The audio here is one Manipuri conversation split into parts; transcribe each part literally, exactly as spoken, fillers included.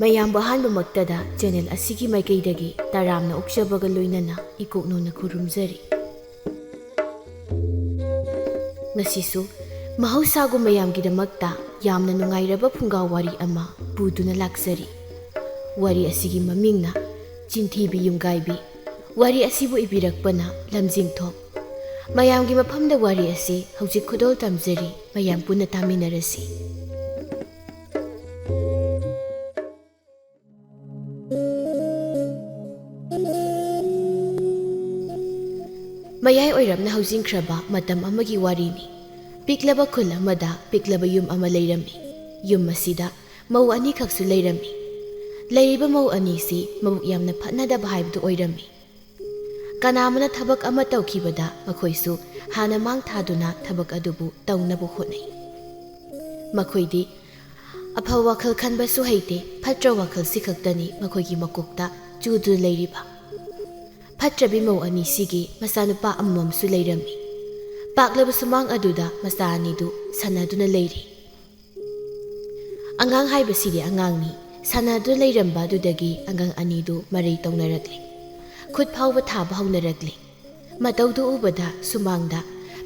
ꯃꯌꯥꯝꯕꯨ ꯑꯍꯥꯟꯕꯃꯛꯇꯗ ꯆꯦꯅꯦꯜ ꯑꯁꯤꯒꯤ ꯃꯥꯏꯀꯩꯗꯒꯤ ꯇꯔꯥꯝꯅ ꯑꯣꯛꯆꯕꯒ ꯂꯣꯏꯅꯅ ꯏꯀꯣꯛꯅꯧꯅ ꯈꯨꯔꯨꯝꯖꯔꯤ꯫ ꯉꯁꯤꯁꯨ ꯃꯍꯧꯁꯥꯒꯨꯝ ꯃꯌꯥꯝꯒꯤꯗꯃꯛꯇ ꯌꯥꯝꯅ ꯅꯨꯡꯉꯥꯏꯔꯕ ꯐꯨꯡꯒꯥ ꯋꯥꯔꯤ ꯑꯃ ꯄꯨꯗꯨꯅ ꯂꯥꯛꯆꯔꯤ꯫ ꯋꯥꯔꯤ ꯑꯁꯤꯒꯤ ꯃꯃꯤꯡꯅ ꯆꯤꯟꯊꯤꯕꯤ ꯌꯨꯝꯒꯥꯏꯕꯤ꯫ ꯋꯥꯔꯤ ꯑꯁꯤꯕꯨ ꯏꯕꯤꯔꯛꯄꯅ ꯂꯝꯖꯤꯡꯊꯣꯛ꯫ ꯃꯌꯥꯝꯒꯤ ꯃꯐꯝꯗ ꯋꯥꯔꯤ ꯑꯁꯤ ꯍꯧꯖꯤꯛ ꯈꯨꯗꯣꯜ ꯇꯝꯖꯔꯤ, ꯃꯌꯥꯝ ꯄꯨꯟꯅ ꯇꯥꯃꯤꯟꯅꯔꯁꯤ꯫ ꯃꯌꯥꯏ ꯑꯣꯏꯔꯞꯅ ꯍꯧꯖꯤꯟꯈ꯭ꯔꯕ ꯃꯇꯝ ꯑꯃꯒꯤ ꯋꯥꯔꯤꯅꯤ꯫ ꯄꯤꯛꯂꯕ ꯈꯨꯜ ꯑꯃꯗ ꯄꯤꯛꯂꯕ ꯌꯨꯝ ꯑꯃ ꯂꯩꯔꯝꯃꯤ꯫ ꯌꯨꯝ ꯑꯁꯤꯗ ꯃꯧ ꯑꯅꯤꯈꯛꯁꯨ ꯂꯩꯔꯝꯃꯤ꯫ ꯂꯩꯔꯤꯕ ꯃꯧ ꯑꯅꯤꯁꯤ ꯃꯕꯨꯛ ꯌꯥꯝꯅ ꯐꯠꯅꯗꯕ ꯍꯥꯏꯕꯗꯨ ꯑꯣꯏꯔꯝꯃꯤ꯫ ꯀꯅꯥ ꯑꯃꯅ ꯊꯕꯛ ꯑꯃ ꯇꯧꯈꯤꯕꯗ ꯃꯈꯣꯏꯁꯨ ꯍꯥꯟꯅ ꯃꯥꯡ ꯊꯥꯗꯨꯅ ꯊꯕꯛ ꯑꯗꯨꯕꯨ ꯇꯧꯅꯕ ꯍꯣꯠꯅꯩ꯫ ꯃꯈꯣꯏꯗꯤ ꯑꯐꯕ ꯋꯥꯈꯜ ꯈꯟꯕꯁꯨ ꯍꯩꯇꯦ, ꯐꯠꯇ꯭ꯔ ꯋꯥꯈꯜꯁꯤ ꯈꯛꯇꯅꯤ ꯃꯈꯣꯏꯒꯤ ꯃꯀꯣꯛꯇ ꯆꯨꯗꯨꯅ ꯂꯩꯔꯤꯕ꯫ ꯐꯠꯇ꯭ꯔꯕꯤ ꯃꯧ ꯑꯅꯤꯁꯤꯒꯤ ꯃꯆꯥꯅꯨꯄꯥ ꯑꯃꯃꯝꯁꯨ ꯂꯩꯔꯝꯃꯤ꯫ ꯄꯥꯛꯂꯕ ꯁꯨꯃꯥꯡ ꯑꯗꯨꯗ ꯃꯆꯥ ꯑꯅꯤꯗꯨ ꯁꯥꯟꯅꯗꯨꯅ ꯂꯩꯔꯤ꯫ ꯑꯉꯥꯡ ꯍꯥꯏꯕꯁꯤꯗꯤ ꯑꯉꯥꯡꯅꯤ꯫ ꯁꯥꯟꯅꯗꯨꯅ ꯂꯩꯔꯝꯕ ꯑꯗꯨꯗꯒꯤ ꯑꯉꯥꯡ ꯑꯅꯤꯗꯨ ꯃꯔꯩ ꯇꯧꯅꯔꯛꯂꯦ꯫ ꯈꯨꯠ ꯐꯥꯎꯕ ꯊꯥꯕ ꯍꯧꯅꯔꯛꯂꯦ꯫ ꯃꯇꯧꯗꯨ ꯎꯕꯗ ꯁꯨꯃꯥꯡꯗ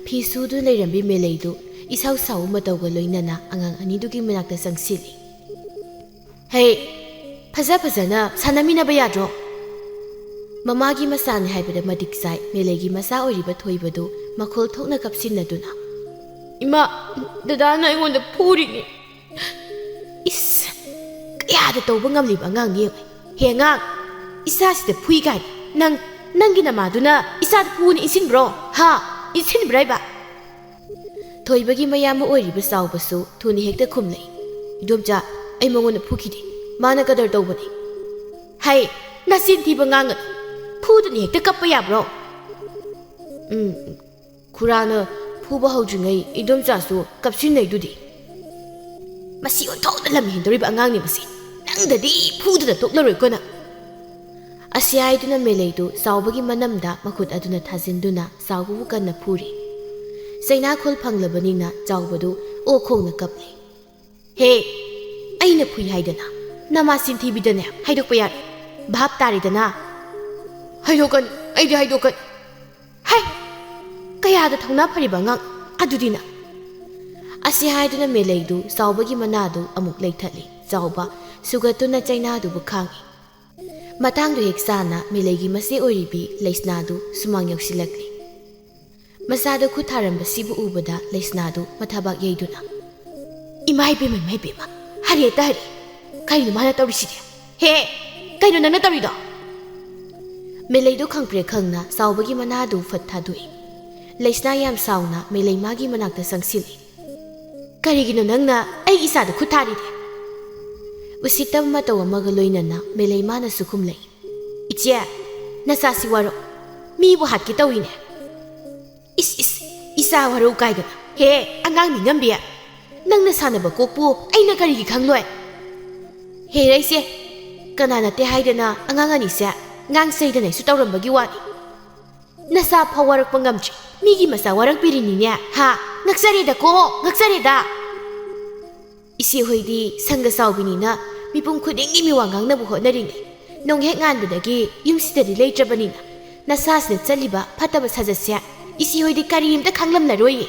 ꯐꯤ ꯁꯨꯗꯨꯅ ꯂꯩꯔꯝꯕꯤ ꯃꯦꯂꯩꯗꯨ ꯏꯁꯥꯎ ꯁꯥꯎꯕ ꯃꯇꯧꯒ ꯂꯣꯏꯅꯅ ꯑꯉꯥꯡ ꯑꯅꯤꯗꯨꯒꯤ ꯃꯅꯥꯛꯇ ꯆꯪꯁꯤꯜꯂꯤ꯫ "ꯍꯦ, ꯐꯖ ꯐꯖꯅ ꯁꯥꯟꯅꯃꯤꯟꯅꯕ ꯌꯥꯗ꯭ꯔꯣ?" ꯃꯃꯥꯒꯤ ꯃꯆꯥꯅꯤ ꯍꯥꯏꯕꯗ ꯃꯇꯤꯛ ꯆꯥꯏ ꯃꯦꯂꯩꯒꯤ ꯃꯆꯥ ꯑꯣꯏꯔꯤꯕ ꯊꯣꯏꯕꯗꯨ ꯃꯈꯣꯜ ꯊꯣꯛꯅ ꯀꯞꯁꯤꯟꯅꯗꯨꯅ, "ꯏꯃꯥ, ꯗꯗꯥꯅ ꯑꯩꯉꯣꯟꯗ ꯐꯨꯔꯤꯅꯤ꯫" ꯏꯁ, ꯀꯌꯥꯗ ꯇꯧꯕ ꯉꯝꯂꯤꯕ ꯑꯉꯥꯡꯅꯤ ꯌꯦꯡꯉꯨ꯫ "ꯍꯦ ꯑꯉꯥꯡ, ꯏꯆꯥꯁꯤꯗ ꯐꯨꯏ ꯀꯥꯏꯅ꯫ ꯅꯪ, ꯅꯪꯒꯤ ꯅꯃꯥꯗꯨꯅ ꯏꯆꯥꯗ ꯐꯨꯅ ꯏꯟꯁꯤꯟꯕ꯭ꯔꯣ? ꯍꯥ? ꯏꯟꯁꯤꯟꯕ꯭ꯔꯥ ꯍꯥꯏꯕ?" ꯊꯣꯏꯕꯒꯤ ꯃꯌꯥꯝꯕ ꯑꯣꯏꯔꯤꯕ ꯆꯥꯎꯕꯁꯨ ꯊꯨꯅ ꯍꯦꯛꯇ ꯈꯨꯝꯂꯛꯏ꯫ "ꯏꯗꯣꯝꯆꯥ, ꯑꯩ ꯃꯉꯣꯟꯗ ꯐꯨꯈꯤꯗꯦ꯫ ꯃꯥꯅ ꯀꯗꯔ ꯇꯧꯕꯅꯤ꯫" "ꯍꯩ, ꯅꯆꯤꯟ ꯊꯤꯕ ꯉꯥꯡꯒꯅꯨ꯫ ꯐꯨꯗꯨꯅ ꯍꯦꯛꯇ ꯀꯞꯄ ꯌꯥꯕ꯭ꯔꯣ?" "ꯎꯝ, ꯈꯨꯔꯥꯅ ꯐꯨꯕ ꯍꯧꯗ꯭ꯔꯤꯉꯩ ꯏꯗꯣꯝꯆꯥꯁꯨ ꯀꯞꯁꯤꯟꯅꯩꯗꯨꯗꯤ꯫ ꯃꯁꯤ ꯑꯣꯟꯊꯣꯛꯅ ꯂꯝ ꯍꯦꯟꯗꯧꯔꯤꯕ ꯑꯉꯥꯡꯅꯤ ꯃꯁꯤ꯫ ꯅꯪꯗꯗꯤ ꯐꯨꯗꯅ ꯇꯣꯛꯂꯔꯣꯏꯀꯣ ꯅꯪ꯫" ꯑꯁꯤ ꯍꯥꯏꯗꯨꯅ ꯃꯦꯂꯩꯗꯨ ꯆꯥꯎꯕꯒꯤ ꯃꯅꯝꯗ ꯃꯈꯨꯠ ꯑꯗꯨꯅ ꯊꯥꯖꯤꯟꯗꯨꯅ ꯆꯥꯎꯕꯕꯨ ꯀꯟꯅ ꯐꯨꯔꯤ꯫ ꯆꯩꯅꯥꯈꯣꯜ ꯐꯪꯂꯕꯅꯤꯅ ꯆꯥꯎꯕꯗꯨ ꯑꯣꯛ ꯈꯣꯡꯅ ꯀꯞꯂꯤ꯫ "ꯍꯦ, ꯑꯩꯅ ꯐꯨꯏ ꯍꯥꯏꯗꯅ꯫ ꯅꯃꯥ ꯆꯤꯟꯊꯤꯕꯤꯗꯅꯦ ꯍꯥꯏꯗꯣꯛꯄ ꯌꯥꯔꯦ꯫ ꯚꯥꯞ ꯇꯥꯔꯦꯗꯅ? ꯍꯥꯏꯗꯣꯛꯀꯅꯤ, ꯑꯩꯗꯤ ꯍꯥꯏꯗꯣꯛꯀꯅꯤ꯫ ꯍꯩ! ꯀꯌꯥꯗ ꯊꯧꯅꯥ ꯐꯔꯤꯕ ꯑꯉꯥꯡ ꯑꯗꯨꯗꯤ ꯅꯪ꯫ ꯑꯁꯤ ꯍꯥꯏꯗꯨꯅ ꯃꯦꯂꯩꯗꯨ ꯆꯥꯎꯕꯒꯤ ꯃꯅꯥꯗꯨ ꯑꯃꯨꯛ ꯂꯩꯊꯠꯂꯤ꯫ ꯆꯥꯎꯕ ꯁꯨꯒꯠꯇꯨꯅ ꯆꯩꯅꯥꯗꯨꯕꯨ ꯈꯥꯡꯏ꯫ ꯃꯇꯥꯡꯗꯨ ꯍꯦꯛ ꯆꯥꯅ ꯃꯦꯂꯩꯒꯤ ꯃꯆꯦ ꯑꯣꯏꯔꯤꯕꯤ ꯂꯩꯁꯅꯥꯗꯨ ꯁꯨꯃꯥꯡ ꯌꯧꯁꯤꯜꯂꯛꯂꯤ꯫ ꯃꯆꯥꯗ ꯈꯨꯠ ꯊꯥꯔꯝꯕꯁꯤꯕꯨ ꯎꯕꯗ ꯂꯩꯁꯅꯥꯗꯨ ꯃꯊꯕꯥꯛ ꯌꯩꯗꯨꯅ, "ꯏꯃꯥ ꯏꯕꯦꯝꯃ, ꯏꯃꯥ ꯏꯕꯦꯝꯃ, ꯍꯔꯦ ꯇꯥꯔꯦ꯫ ꯀꯩꯅꯣ ꯃꯥꯅ ꯇꯧꯔꯤꯁꯤꯗꯤ? ꯍꯦ, ꯀꯩꯅꯣ ꯅꯪꯅ ꯇꯧꯔꯤꯗꯣ?" ꯃꯦꯂꯩꯗꯨ ꯈꯪꯄ꯭ꯔꯦꯛ ꯈꯪꯅ ꯆꯥꯎꯕꯒꯤ ꯃꯅꯥꯗꯨ ꯐꯠ ꯊꯥꯗꯣꯛꯏ꯫ ꯂꯩꯁꯅꯥ ꯌꯥꯝ ꯁꯥꯎꯅ ꯃꯦꯂꯩ ꯃꯥꯒꯤ ꯃꯅꯥꯛꯇ ꯆꯪꯁꯤꯜꯂꯤ꯫ "ꯀꯔꯤꯒꯤꯅꯣ ꯅꯪꯅ ꯑꯩꯒꯤ ꯏꯆꯥꯗ ꯈꯨꯠ ꯊꯥꯔꯤꯗꯤ?" ꯎꯁꯤꯠꯇꯕ ꯃꯇꯧ ꯑꯃꯒ ꯂꯣꯏꯅꯅ ꯃꯦꯂꯩ ꯃꯥꯅꯁꯨ ꯈꯨꯝꯂꯛꯏ꯫ "ꯏꯆꯦ, ꯅꯆꯥꯁꯤ ꯋꯥꯔꯧ꯫ ꯃꯤꯕꯨ ꯍꯥꯠꯀꯦ ꯇꯧꯏꯅꯦ꯫" "ꯏꯁ, ꯏꯁ, ꯏꯆꯥ ꯋꯥꯔꯧ ꯀꯥꯏꯗꯅ꯫ ꯍꯦ, ꯑꯉꯥꯡ ꯅꯤꯡꯉꯝꯕꯤ, ꯅꯪꯅ ꯁꯥꯟꯅꯕ ꯀꯣꯛꯄꯨ ꯑꯩꯅ ꯀꯔꯤꯒꯤ ꯈꯪꯂꯣꯏ?" "ꯍꯦꯔꯥ ꯏꯆꯦ, ꯀꯅꯥ ꯅꯠꯇꯦ ꯍꯥꯏꯗꯅ ꯑꯉꯥꯡ ꯑꯅꯤꯁꯦ ꯉꯥꯡ ꯁꯩꯗꯅꯩꯁꯨ ꯇꯧꯔꯝꯕꯒꯤ ꯋꯥꯅꯤ꯫ ꯅꯆꯥ ꯐꯥꯎ ꯋꯥꯔꯛꯄ ꯉꯝꯗ꯭ꯔꯤ, ꯃꯤꯒꯤ ꯃꯆꯥ ꯋꯥꯔꯛꯄꯤꯔꯤꯅꯤꯅꯦ, ꯍꯥ? ꯉꯛꯆꯔꯦꯗꯀꯣ, ꯉꯛꯆꯔꯦꯗ!" "ꯏꯆꯦ ꯍꯣꯏꯗꯤ ꯁꯪꯒ ꯆꯥꯎꯕꯤꯅꯤꯅ ꯃꯤꯄꯨꯝ ꯈꯨꯗꯤꯡꯒꯤ ꯃꯤꯋꯥ ꯉꯥꯡꯅꯕ ꯍꯣꯠꯅꯔꯤꯉꯩ, ꯅꯣꯡ ꯍꯦꯛ ꯉꯥꯟꯕꯗꯒꯤ ꯌꯨꯝꯁꯤꯗꯗꯤ ꯂꯩꯇ꯭ꯔꯕꯅꯤꯅ ꯅꯆꯥꯁꯤꯗ ꯆꯠꯂꯤꯕ ꯐꯠꯇꯕ ꯁꯥꯖꯠꯁꯦ ꯏꯆꯦ ꯍꯣꯏꯗꯤ ꯀꯔꯤꯝꯇ ꯈꯪꯂꯝꯂꯔꯣꯏꯌꯦ꯫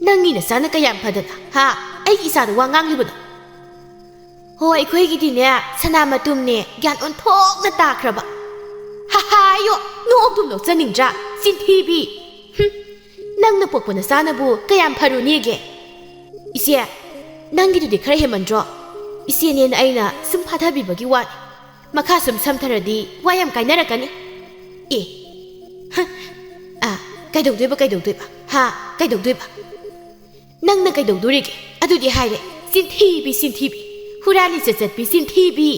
ꯅꯪꯒꯤ ꯅꯆꯥꯅ ꯀꯌꯥꯝ ꯐꯗꯅ, ꯍꯥ, ꯑꯩꯒꯤ ꯏꯆꯥꯗ ꯋꯥ ꯉꯥꯡꯂꯤꯕꯅꯣ?" "ꯍꯣ, ꯑꯩꯈꯣꯏꯒꯤꯗꯤꯅꯦ ꯁꯅꯥ ꯃꯇꯨꯝꯅꯦ ꯒ꯭ꯌꯥꯟ ꯑꯣꯟꯊꯣꯛꯅ ꯇꯥꯈ꯭ꯔꯕ꯫" "ꯍꯥ ꯍꯥ, ꯑꯌꯣ, ꯅꯣꯛꯇꯨꯝ ꯅꯣꯛꯆꯅꯤꯡꯗ꯭ꯔꯥ? ꯆꯤꯟꯊꯤꯕꯤ! ꯍꯨꯝ, ꯅꯪꯅ ꯄꯣꯛꯄ ꯅꯆꯥꯅꯕꯨ ꯀꯌꯥꯝ ꯐꯔꯨꯅꯦꯒꯦ?" "ꯏꯆꯦ, ꯅꯪꯒꯤꯗꯨꯗꯤ ꯈꯔ ꯍꯦꯟꯃꯟꯗ꯭ꯔꯣ? ꯏꯆꯦꯅꯦꯅ ꯑꯩꯅ ꯁꯨꯝ ꯐꯥꯊꯕꯤꯕꯒꯤ ꯋꯥꯅꯤ꯫ ꯃꯈꯥ ꯁꯨꯝ ꯁꯝꯊꯔꯗꯤ ꯋꯥ ꯌꯥꯝ ꯀꯥꯏꯅꯔꯛꯀꯅꯤ꯫" "ꯑꯦ, ꯍ, ꯑ, ꯀꯩꯗꯧꯗꯣꯏꯕ, ꯀꯩꯗꯧꯗꯣꯏꯕ? ꯍꯥ, ꯀꯩꯗꯧꯗꯣꯏꯕ? ꯅꯪꯅ ꯀꯩꯗꯧꯗꯣꯔꯤꯒꯦ? ꯑꯗꯨꯗꯤ ꯍꯥꯏꯔꯦ, ꯆꯤꯟꯊꯤꯕꯤ, ꯆꯤꯟꯊꯤꯕꯤ, ꯍꯨꯔꯥꯟꯂꯤ ꯆꯠꯆꯠꯄꯤ, ꯆꯤꯟꯊꯤꯕꯤ!"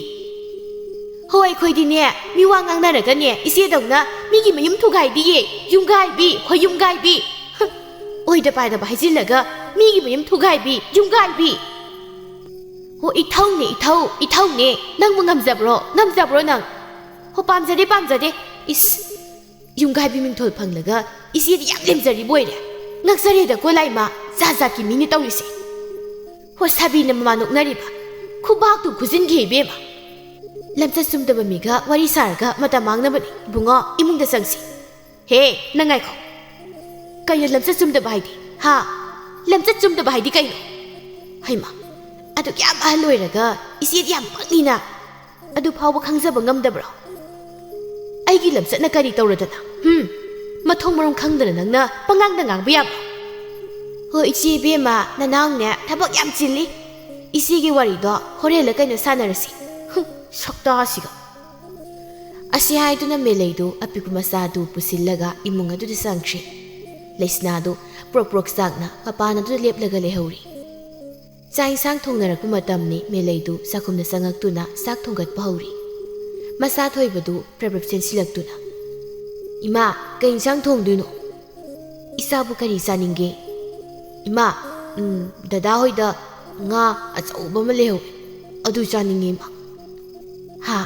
"ꯍꯣꯏ, ꯑꯩꯈꯣꯏꯗꯤꯅꯦ, ꯃꯤꯋꯥ ꯉꯥꯡꯅꯔꯒꯅꯦ, ꯏꯆꯦꯗꯧꯅ ꯃꯤꯒꯤ ꯃꯌꯨꯝ ꯊꯨꯒꯥꯏꯕꯤꯌꯦ, ꯌꯨꯝꯒꯥꯏꯕꯤ, ꯍꯣꯏ, ꯌꯨꯝꯒꯥꯏꯕꯤ꯫ ꯍ, ꯑꯣꯏꯗ ꯄꯥꯗꯕ ꯍꯥꯏꯖꯤꯜꯂꯒ ꯃꯤꯒꯤ ꯃꯌꯨꯝ ꯊꯨꯒꯥꯏꯕꯤ, ꯌꯨꯝꯒꯥꯏꯕꯤ!" "ꯍꯣ, ꯏꯊꯧꯅꯦ, ꯏꯊꯧ, ꯏꯊꯧꯅꯦ꯫ ꯅꯪꯕꯨ ꯉꯝꯖꯕ꯭ꯔꯣ? ꯉꯝꯖꯕ꯭ꯔꯣ ꯅꯪ? ꯍꯣ, ꯄꯥꯝꯖꯗꯦ, ꯄꯥꯝꯖꯗꯦ꯫ ꯏꯁ, ꯌꯨꯝꯒꯥꯏꯕꯤ ꯃꯤꯡꯊꯣꯜ ꯐꯪꯂꯒ ꯏꯆꯦꯗꯤ ꯌꯥꯝ ꯂꯦꯝꯖꯔꯤꯕ ꯑꯣꯏꯔꯦ꯫ ꯉꯛꯆꯔꯦꯗꯀꯣ ꯂꯥꯏꯃ, ꯖꯥꯠ ꯖꯥꯠꯀꯤ ꯃꯤꯅꯤ ꯇꯧꯔꯤꯁꯦ꯫ ꯍꯣ, ꯁꯥꯕꯤꯅ ꯃꯃꯥ ꯅꯣꯛꯅꯔꯤꯕ, ꯈꯨꯕꯥꯛꯇꯨ ꯈꯨꯖꯤꯟꯒꯦ ꯏꯕꯦꯝꯃ꯫ ꯂꯝꯆꯠ ꯆꯨꯝꯗꯕ ꯃꯤꯒ ꯋꯥꯔꯤ ꯁꯥꯔꯒ ꯃꯇꯝ ꯃꯥꯡꯅꯕꯅꯤ꯫ ꯏꯕꯨꯡꯉꯣ, ꯏꯃꯨꯡꯗ ꯆꯪꯁꯤ꯫ ꯍꯦ, ꯅꯪ ꯉꯥꯏꯈꯣ꯫ ꯀꯩꯅꯣ ꯂꯝꯆꯠ ꯆꯨꯝꯗꯕ ꯍꯥꯏꯗꯤ? ꯍꯥ? ꯂꯝꯆꯠ ꯆꯨꯝꯗꯕ ꯍꯥꯏꯗꯤ ꯀꯩꯅꯣ? ꯍꯩꯃ, ꯑꯗꯨꯛ ꯌꯥꯝ ꯑꯍꯜ ꯑꯣꯏꯔꯒ ꯏꯆꯦꯗꯤ ꯌꯥꯝ ꯄꯪꯉꯤꯅ꯫ ꯑꯗꯨ ꯐꯥꯎꯕ ꯈꯪꯖꯕ ꯉꯝꯗꯕ꯭ꯔꯣ? ꯑꯩꯒꯤ ꯂꯝꯆꯠꯅ ꯀꯔꯤ ꯇꯧꯔꯗꯅ? ꯍꯨꯝ? ꯃꯊꯣꯡ ꯃꯔꯝ ꯈꯪꯗꯅ ꯅꯪꯅ ꯄꯉꯥꯡꯗ ꯉꯥꯡꯕ ꯌꯥꯕ꯭ꯔꯣ? ꯍꯣ ꯏꯆꯦ ꯏꯕꯦꯝꯃ, ꯅꯅꯥꯎꯅꯦ ꯊꯕꯛ ꯌꯥꯝ ꯆꯤꯜꯂꯤ꯫ ꯏꯆꯦꯒꯤ ꯋꯥꯔꯤꯗꯣ ꯍꯣꯔꯦꯟꯂ ꯀꯩꯅꯣ ꯁꯥꯟꯅꯔꯁꯤ꯫ ꯍꯨꯝ, ꯁꯛꯇꯥꯁꯤꯒ꯫ ꯑꯁꯤ ꯍꯥꯏꯗꯨꯅ ꯃꯦꯂꯩꯗꯨ ꯑꯄꯤꯛꯄ ꯃꯆꯥꯗꯨ ꯄꯨꯁꯤꯜꯂꯒ ꯏꯃꯨꯡ ꯑꯗꯨꯗ ꯆꯪꯈ꯭ꯔꯦ꯫ ꯂꯩꯁꯅꯥꯗꯨ ꯄ꯭ꯔꯣꯛ ꯄ꯭ꯔꯣꯛ ꯆꯥꯛꯅ ꯃꯄꯥꯟ ꯑꯗꯨꯗ ꯂꯦꯞꯂꯒ ꯂꯩꯍꯧꯔꯤ꯫ ꯆꯥꯛ ꯏꯟꯁꯥꯡ ꯊꯣꯡꯅꯔꯛꯄ ꯃꯇꯝꯅꯤ꯫ ꯃꯦꯂꯩꯗꯨ ꯆꯥꯛꯈꯨꯝꯗ ꯆꯪꯉꯛꯇꯨꯅ ꯆꯥꯛ ꯊꯣꯡꯒꯠꯄ ꯍꯧꯔꯤ꯫ ꯃꯆꯥ ꯊꯣꯏꯕꯗꯨ ꯄ꯭ꯔꯞ ꯄ꯭ꯔꯞ ꯆꯦꯟꯁꯤꯜꯂꯛꯇꯨꯅ, "ꯏꯃꯥ, ꯀꯩ ꯏꯟꯁꯥꯡ ꯊꯣꯡꯗꯣꯏꯅꯣ? ꯏꯆꯥꯕꯨ ꯀꯔꯤ ꯆꯥꯅꯤꯡꯒꯦ?" "ꯏꯃꯥ, ꯎꯝ, ꯗꯗꯥ ꯍꯣꯏꯗ ꯉꯥ ꯑꯆꯧꯕ ꯑꯃ ꯂꯩꯍꯧꯋꯦ, ꯑꯗꯨ ꯆꯥꯅꯤꯡꯉꯦ ꯏꯃꯥ꯫" "ꯍꯥ?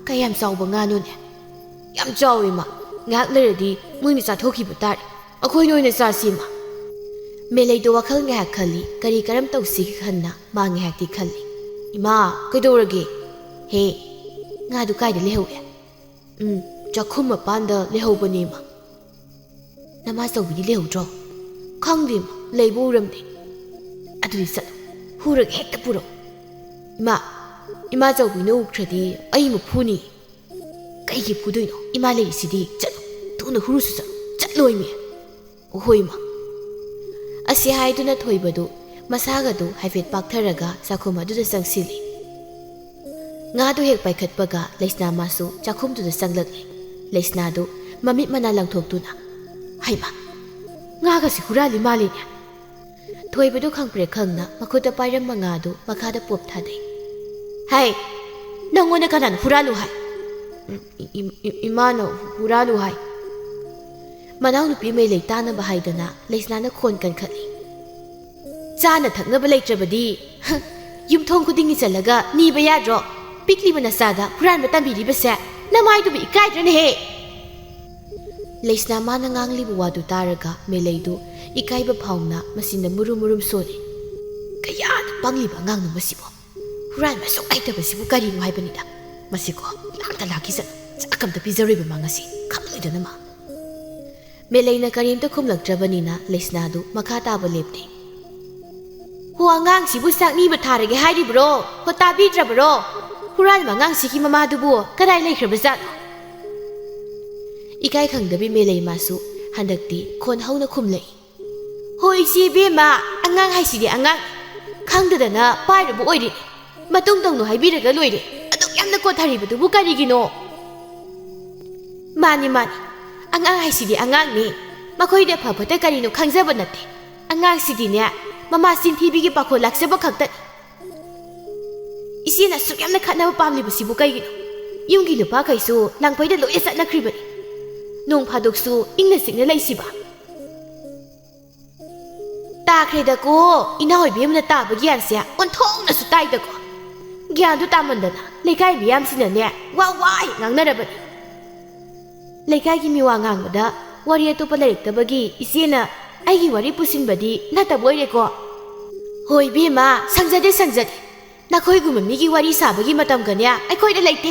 ꯀꯌꯥꯝ ꯆꯥꯎꯕ ꯉꯥꯅꯣꯅꯦ?" "ꯌꯥꯝ ꯆꯥꯎꯋꯦ ꯏꯃꯥ, ꯉꯥꯏꯍꯥꯛ ꯂꯩꯔꯗꯤ ꯃꯣꯏꯅ ꯆꯥꯊꯣꯛꯈꯤꯕ ꯇꯥꯔꯦ꯫ ꯑꯩꯈꯣꯏꯅ ꯑꯣꯏꯅ ꯆꯥꯁꯤ ꯏꯃꯥ꯫" ꯃꯦꯂꯩꯗꯣ ꯋꯥꯈꯜ ꯉꯥꯏꯍꯥꯛ ꯈꯜꯂꯤ꯫ ꯀꯔꯤ ꯀꯔꯝ ꯇꯧꯁꯤꯒꯦ ꯈꯟꯅ ꯃꯥ ꯉꯥꯏꯍꯥꯛꯇꯤ ꯈꯜꯂꯤ꯫ "ꯏꯃꯥ, ꯀꯩꯗꯧꯔꯒꯦ?" "ꯍꯦ, ꯉꯥꯗꯨ ꯀꯥꯏꯗ ꯂꯩꯍꯧꯒꯦ?" "ꯎꯝ, ꯆꯥꯛꯈꯨꯝ ꯃꯄꯥꯟꯗ ꯂꯩꯍꯧꯕꯅꯦ ꯏꯃꯥ꯫" "ꯅꯃꯥꯆꯧꯕꯤꯗꯤ ꯂꯩꯍꯧꯗ꯭ꯔꯣ?" "ꯈꯪꯗꯦ ꯏꯃꯥ, ꯂꯩꯕ ꯎꯔꯝꯗꯦ꯫" "ꯑꯗꯨꯗꯤ ꯆꯠꯂꯣ, ꯍꯨꯔꯒ ꯍꯦꯛꯇ ꯄꯨꯔꯛꯑꯣ꯫" "ꯏꯃꯥ, ꯏꯃꯥꯆꯧꯕꯤꯅ ꯎꯈ꯭ꯔꯗꯤ ꯑꯩ ꯑꯃꯨꯛ ꯐꯨꯅꯤ꯫" "ꯀꯩꯒꯤ ꯐꯨꯗꯣꯏꯅꯣ? ꯏꯃꯥ ꯂꯩꯔꯤꯁꯤꯗꯤ꯫ ꯆꯠꯂꯣ, ꯊꯨꯅ ꯍꯨꯔꯨꯁꯨ ꯆꯠꯂꯣ꯫" "ꯆꯠꯂꯣꯏꯃꯤ꯫" "ꯍꯣꯏ ꯏꯃꯥ꯫" ꯑꯁꯤ ꯍꯥꯏꯗꯨꯅ ꯊꯣꯏꯕꯗꯨ ꯃꯁꯥꯒꯗꯨ ꯍꯥꯏꯐꯦꯠ ꯄꯥꯛꯊꯔꯒ ꯆꯥꯛꯈꯨꯝ ꯑꯗꯨꯗ ꯆꯪꯁꯤꯜꯂꯤ꯫ ꯉꯥꯗꯨ ꯍꯦꯛ ꯄꯥꯏꯈꯠꯄꯒ ꯂꯩꯁꯅꯥ ꯃꯥꯁꯨ ꯆꯥꯛꯈꯨꯝꯗꯨꯗ ꯆꯪꯂꯛꯂꯦ꯫ ꯂꯩꯁꯅꯥꯗꯨ ꯃꯃꯤꯠ ꯃꯅꯥ ꯂꯪꯊꯣꯛꯇꯨꯅ, "ꯍꯩꯃꯥ, ꯉꯥꯒꯁꯤ ꯍꯨꯔꯥꯜꯂꯤ ꯃꯥꯜꯂꯤꯅꯦ꯫" ꯊꯣꯏꯕꯗꯨ ꯈꯪꯄ꯭ꯔꯦꯛ ꯈꯪꯅ ꯃꯈꯨꯠꯇ ꯄꯥꯏꯔꯝꯕ ꯉꯥꯗꯨ ꯃꯈꯥꯗ ꯄꯣꯞ ꯊꯥꯗꯩ꯫ "ꯍꯥꯏ, ꯅꯪꯉꯣꯟꯗ ꯀꯅꯥꯅ ꯍꯨꯔꯥꯜꯂꯨ ꯍꯥꯏ?" "ꯏ-, ꯏ-, ꯏ-, ꯏꯃꯥꯅ ꯍꯨꯔꯥꯜꯂꯨ ꯍꯥꯏ꯫" ꯃꯅꯥꯎꯅꯨꯄꯤ ꯃꯦꯂꯩ ꯇꯥꯅꯕ ꯍꯥꯏꯗꯅ ꯂꯩꯁꯅꯥꯅ ꯈꯣꯟ ꯀꯟꯈꯠꯂꯤ꯫ "ꯆꯥꯅ ꯊꯛꯅꯕ ꯂꯩꯇ꯭ꯔꯕꯗꯤ, ꯍ, ꯌꯨꯝꯊꯣꯡ ꯈꯨꯗꯤꯡꯒꯤ ꯆꯠꯂꯒ ꯅꯤꯕ ꯌꯥꯗ꯭ꯔꯣ? ꯄꯤꯛꯂꯤꯕ ꯅꯆꯥꯗ ꯍꯨꯔꯥꯟꯕ ꯇꯝꯕꯤꯔꯤꯕꯁꯦ ꯅꯃꯥꯏꯗꯨꯕꯨ ꯏꯀꯥꯏꯗ꯭ꯔꯅꯦꯍꯦ?" ꯂꯩꯁꯅꯥ ꯃꯥꯅ ꯉꯥꯡꯂꯤꯕ ꯋꯥꯗꯨ ꯇꯥꯔꯒ ꯃꯦꯂꯩꯗꯨ ꯏꯀꯥꯏꯕ ꯐꯥꯎꯅ ꯃꯆꯤꯟꯗ ꯃꯨꯔꯨꯝ ꯃꯨꯔꯨꯝ ꯁꯣꯜꯂꯤ꯫ "ꯀꯌꯥꯗ ꯄꯪꯂꯤꯕ ꯑꯉꯥꯡꯅꯣ ꯃꯁꯤꯕꯣ! ꯍꯨꯔꯥꯟꯕ ꯑꯁꯨꯛ ꯍꯩꯇꯕꯁꯤꯕꯨ ꯀꯔꯤꯅꯣ ꯍꯥꯏꯕꯅꯤꯗ꯫ ꯃꯁꯤꯀꯣ, ꯂꯥꯛꯇ ꯂꯥꯛꯈꯤꯁꯅꯨ꯫ ꯆꯥꯛ ꯑꯝꯇ ꯄꯤꯖꯔꯣꯏꯕ ꯃꯥ ꯉꯁꯤ, ꯈꯪꯂꯣꯏꯗꯅ ꯃꯥ꯫ ꯃꯦꯂꯩꯅ ꯀꯔꯤꯝꯇ ꯈꯨꯝꯂꯛꯇ꯭ꯔꯕꯅꯤꯅ ꯂꯩꯁꯅꯥꯗꯨ ꯃꯈꯥ ꯇꯥꯕ ꯂꯦꯞꯇꯦ꯫ "ꯍꯣ, ꯑꯉꯥꯡꯁꯤꯕꯨ ꯆꯥꯛ ꯅꯤꯕ ꯊꯥꯔꯒꯦ ꯍꯥꯏꯔꯤꯕ꯭ꯔꯣ? ꯍꯣ, ꯇꯥꯕꯤꯗ꯭ꯔꯕꯔꯣ? ꯍꯨꯔꯥꯟꯕ ꯑꯉꯥꯡꯁꯤꯒꯤ ꯃꯃꯥꯗꯨꯕꯨ ꯀꯗꯥꯏ ꯂꯩꯈ꯭ꯔꯕꯖꯥꯠꯅꯣ?" ꯏꯀꯥꯏ ꯈꯪꯗꯕꯤ ꯃꯦꯂꯩ ꯃꯥꯁꯨ ꯍꯟꯗꯛꯇꯤ ꯈꯣꯟ ꯍꯧꯅ ꯈꯨꯝꯂꯛꯏ꯫ "ꯍꯣ, ꯏꯆꯦ ꯏꯕꯦꯝꯃ, ꯑꯉꯥꯡ ꯍꯥꯏꯁꯤꯗꯤ ꯑꯉꯥꯡ꯫ ꯈꯪꯗꯗꯅ ꯄꯥꯏꯔꯨꯕ ꯑꯣꯏꯔꯦ꯫ ꯃꯇꯨꯡ ꯇꯧꯅꯨ ꯍꯥꯏꯕꯤꯔꯒ ꯂꯣꯏꯔꯦ꯫ ꯑꯗꯨꯛ ꯌꯥꯝꯅ ꯀꯣꯟꯊꯔꯤꯕꯗꯨꯕꯨ ꯀꯔꯤꯒꯤꯅꯣ?" "ꯃꯥꯅꯤ, ꯃꯥꯅꯤ꯫ ꯑꯉꯥꯡ ꯍꯥꯏꯁꯤꯗꯤ ꯑꯉꯥꯡꯅꯤ꯫ ꯃꯈꯣꯏꯗ ꯐ ꯐꯠꯇ ꯀꯔꯤꯅꯣ ꯈꯪꯖꯕ ꯅꯠꯇꯦ꯫ ꯑꯉꯥꯡꯁꯤꯗꯤꯅꯦ, ꯃꯃꯥ ꯆꯤꯟꯊꯤꯕꯤꯒꯤ ꯄꯥꯈꯣꯜ ꯂꯥꯛꯆꯕ ꯈꯛꯇꯅꯤ꯫ ꯏꯆꯦꯅ ꯑꯁꯨꯛ ꯌꯥꯝꯅ ꯈꯠꯅꯕ ꯄꯥꯝꯂꯤꯕꯁꯤꯕꯨ ꯀꯩꯒꯤꯅꯣ? ꯌꯨꯝꯒꯤ ꯅꯨꯄꯥꯈꯩꯁꯨ ꯂꯥꯡꯐꯩꯗ ꯂꯣꯏꯅ ꯆꯠꯅꯈ꯭ꯔꯤꯕꯅꯤ꯫ ꯅꯣꯡ ꯐꯥꯗꯣꯛꯁꯨ ꯏꯪꯅ ꯆꯤꯛꯅ ꯂꯩꯁꯤꯕ?" "ꯇꯥꯈ꯭ꯔꯦꯗꯀꯣ, ꯏꯅꯥꯎ ꯏꯕꯦꯝꯃꯅ ꯇꯥꯕ ꯒ꯭ꯌꯥꯟꯁꯦ ꯑꯣꯟꯊꯣꯛꯅꯁꯨ ꯇꯥꯏꯗꯀꯣ꯫ ꯒ꯭ꯌꯥꯟꯗꯨ ꯇꯥꯃꯟꯗꯅ ꯂꯩꯀꯥꯏ ꯃꯤꯌꯥꯝꯁꯤꯅꯅꯦ, ꯋꯥ ꯋꯥ ꯍꯦꯛ ꯉꯥꯡꯅꯔꯕꯅꯤ꯫ ꯂꯩꯀꯥꯏꯒꯤ ꯃꯤꯋꯥ ꯉꯥꯡꯕꯗ ꯋꯥꯔꯤ ꯑꯇꯣꯞꯄ ꯂꯩꯔꯛꯇꯕꯒꯤ ꯏꯆꯦꯅ ꯑꯩꯒꯤ ꯋꯥꯔꯤ ꯄꯨꯁꯤꯟꯕꯗꯤ ꯅꯠꯇꯕ ꯑꯣꯏꯔꯦꯀꯣ?" "ꯍꯣꯏ ꯏꯕꯦꯝꯃ, ꯁꯪꯖꯗꯦ, ꯁꯪꯖꯗꯦ꯫ ꯅꯈꯣꯏꯒꯨꯝꯕ ꯃꯤꯒꯤ ꯋꯥꯔꯤ ꯁꯥꯕꯒꯤ ꯃꯇꯝꯒꯅꯦ ꯑꯩꯈꯣꯏꯗ ꯂꯩꯇꯦ꯫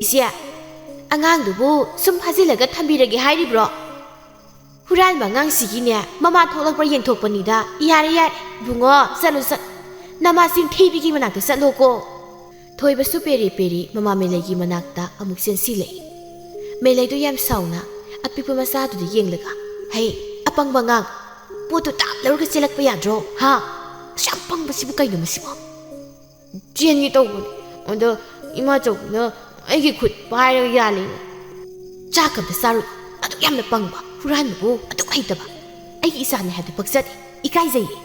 ꯏꯆꯦ, ꯑꯉꯥꯡꯗꯨꯕꯨ ꯁꯨꯝ ꯐꯥꯖꯤꯜꯂꯒ ꯊꯝꯕꯤꯔꯒꯦ ꯍꯥꯏꯔꯤꯕ꯭ꯔꯣ? ꯍꯨꯔꯥꯟꯕ ꯑꯉꯥꯡꯁꯤꯒꯤꯅꯦ ꯃꯃꯥ ꯊꯣꯛꯂꯛꯄ꯭ꯔꯥ ꯌꯦꯡꯊꯣꯛꯄꯅꯤꯗ꯫ ꯌꯥꯔꯦ, ꯌꯥꯔꯦ, ꯏꯕꯨꯡꯉꯣ, ꯆꯠꯂꯨ, ꯆꯠꯂꯨ꯫ ꯅꯃꯥ ꯆꯤꯟꯊꯤꯕꯤꯒꯤ ꯃꯅꯥꯛꯇ ꯆꯠꯂꯣꯀꯣ꯫" ꯊꯣꯏꯕꯁꯨ ꯄꯦꯔꯤ ꯄꯦꯔꯤ ꯃꯃꯥ ꯃꯦꯂꯩꯒꯤ ꯃꯅꯥꯛꯇ ꯑꯃꯨꯛ ꯆꯦꯟꯁꯤꯜꯂꯛꯏ꯫ ꯃꯦꯂꯩꯗꯨ ꯌꯥꯝ ꯁꯥꯎꯅ ꯑꯄꯤꯛꯄ ꯃꯆꯥꯗꯨꯗ ꯌꯦꯡꯂꯒ, "ꯍꯩ, ꯑꯄꯪꯕ ꯑꯉꯥꯡ, ꯄꯣꯠꯇꯨ ꯇꯥꯞ ꯂꯧꯔꯒ ꯆꯦꯜꯂꯛꯄ ꯌꯥꯗ꯭ꯔꯣ? ꯍꯥ? ꯑꯁꯨꯛ ꯌꯥꯝ ꯄꯪꯕꯁꯤꯕꯨ ꯀꯩꯅꯣ ꯃꯁꯤꯕꯣ?" "ꯆꯦꯟꯒꯦ ꯇꯧꯕꯅꯦ, ꯑꯗꯣ ꯏꯃꯥꯆꯧꯕꯤꯅ ꯑꯩꯒꯤ ꯈꯨꯠ ꯄꯥꯏꯔꯒ ꯌꯥꯜꯂꯤꯅꯦ꯫" "ꯆꯥꯛ ꯑꯝꯇ ꯆꯥꯔꯨ꯫ ꯑꯗꯨꯛ ꯌꯥꯝꯅ ꯄꯪꯕ, ꯍꯨꯔꯥꯟꯕꯕꯨ ꯑꯗꯨꯛ ꯍꯩꯇꯕ꯫ ꯑꯩꯒꯤ ꯏꯆꯥꯅꯤ ꯍꯥꯏꯕꯗꯨ ꯄꯛꯆꯗꯦ, ꯏꯀꯥꯏꯖꯩꯌꯦ꯫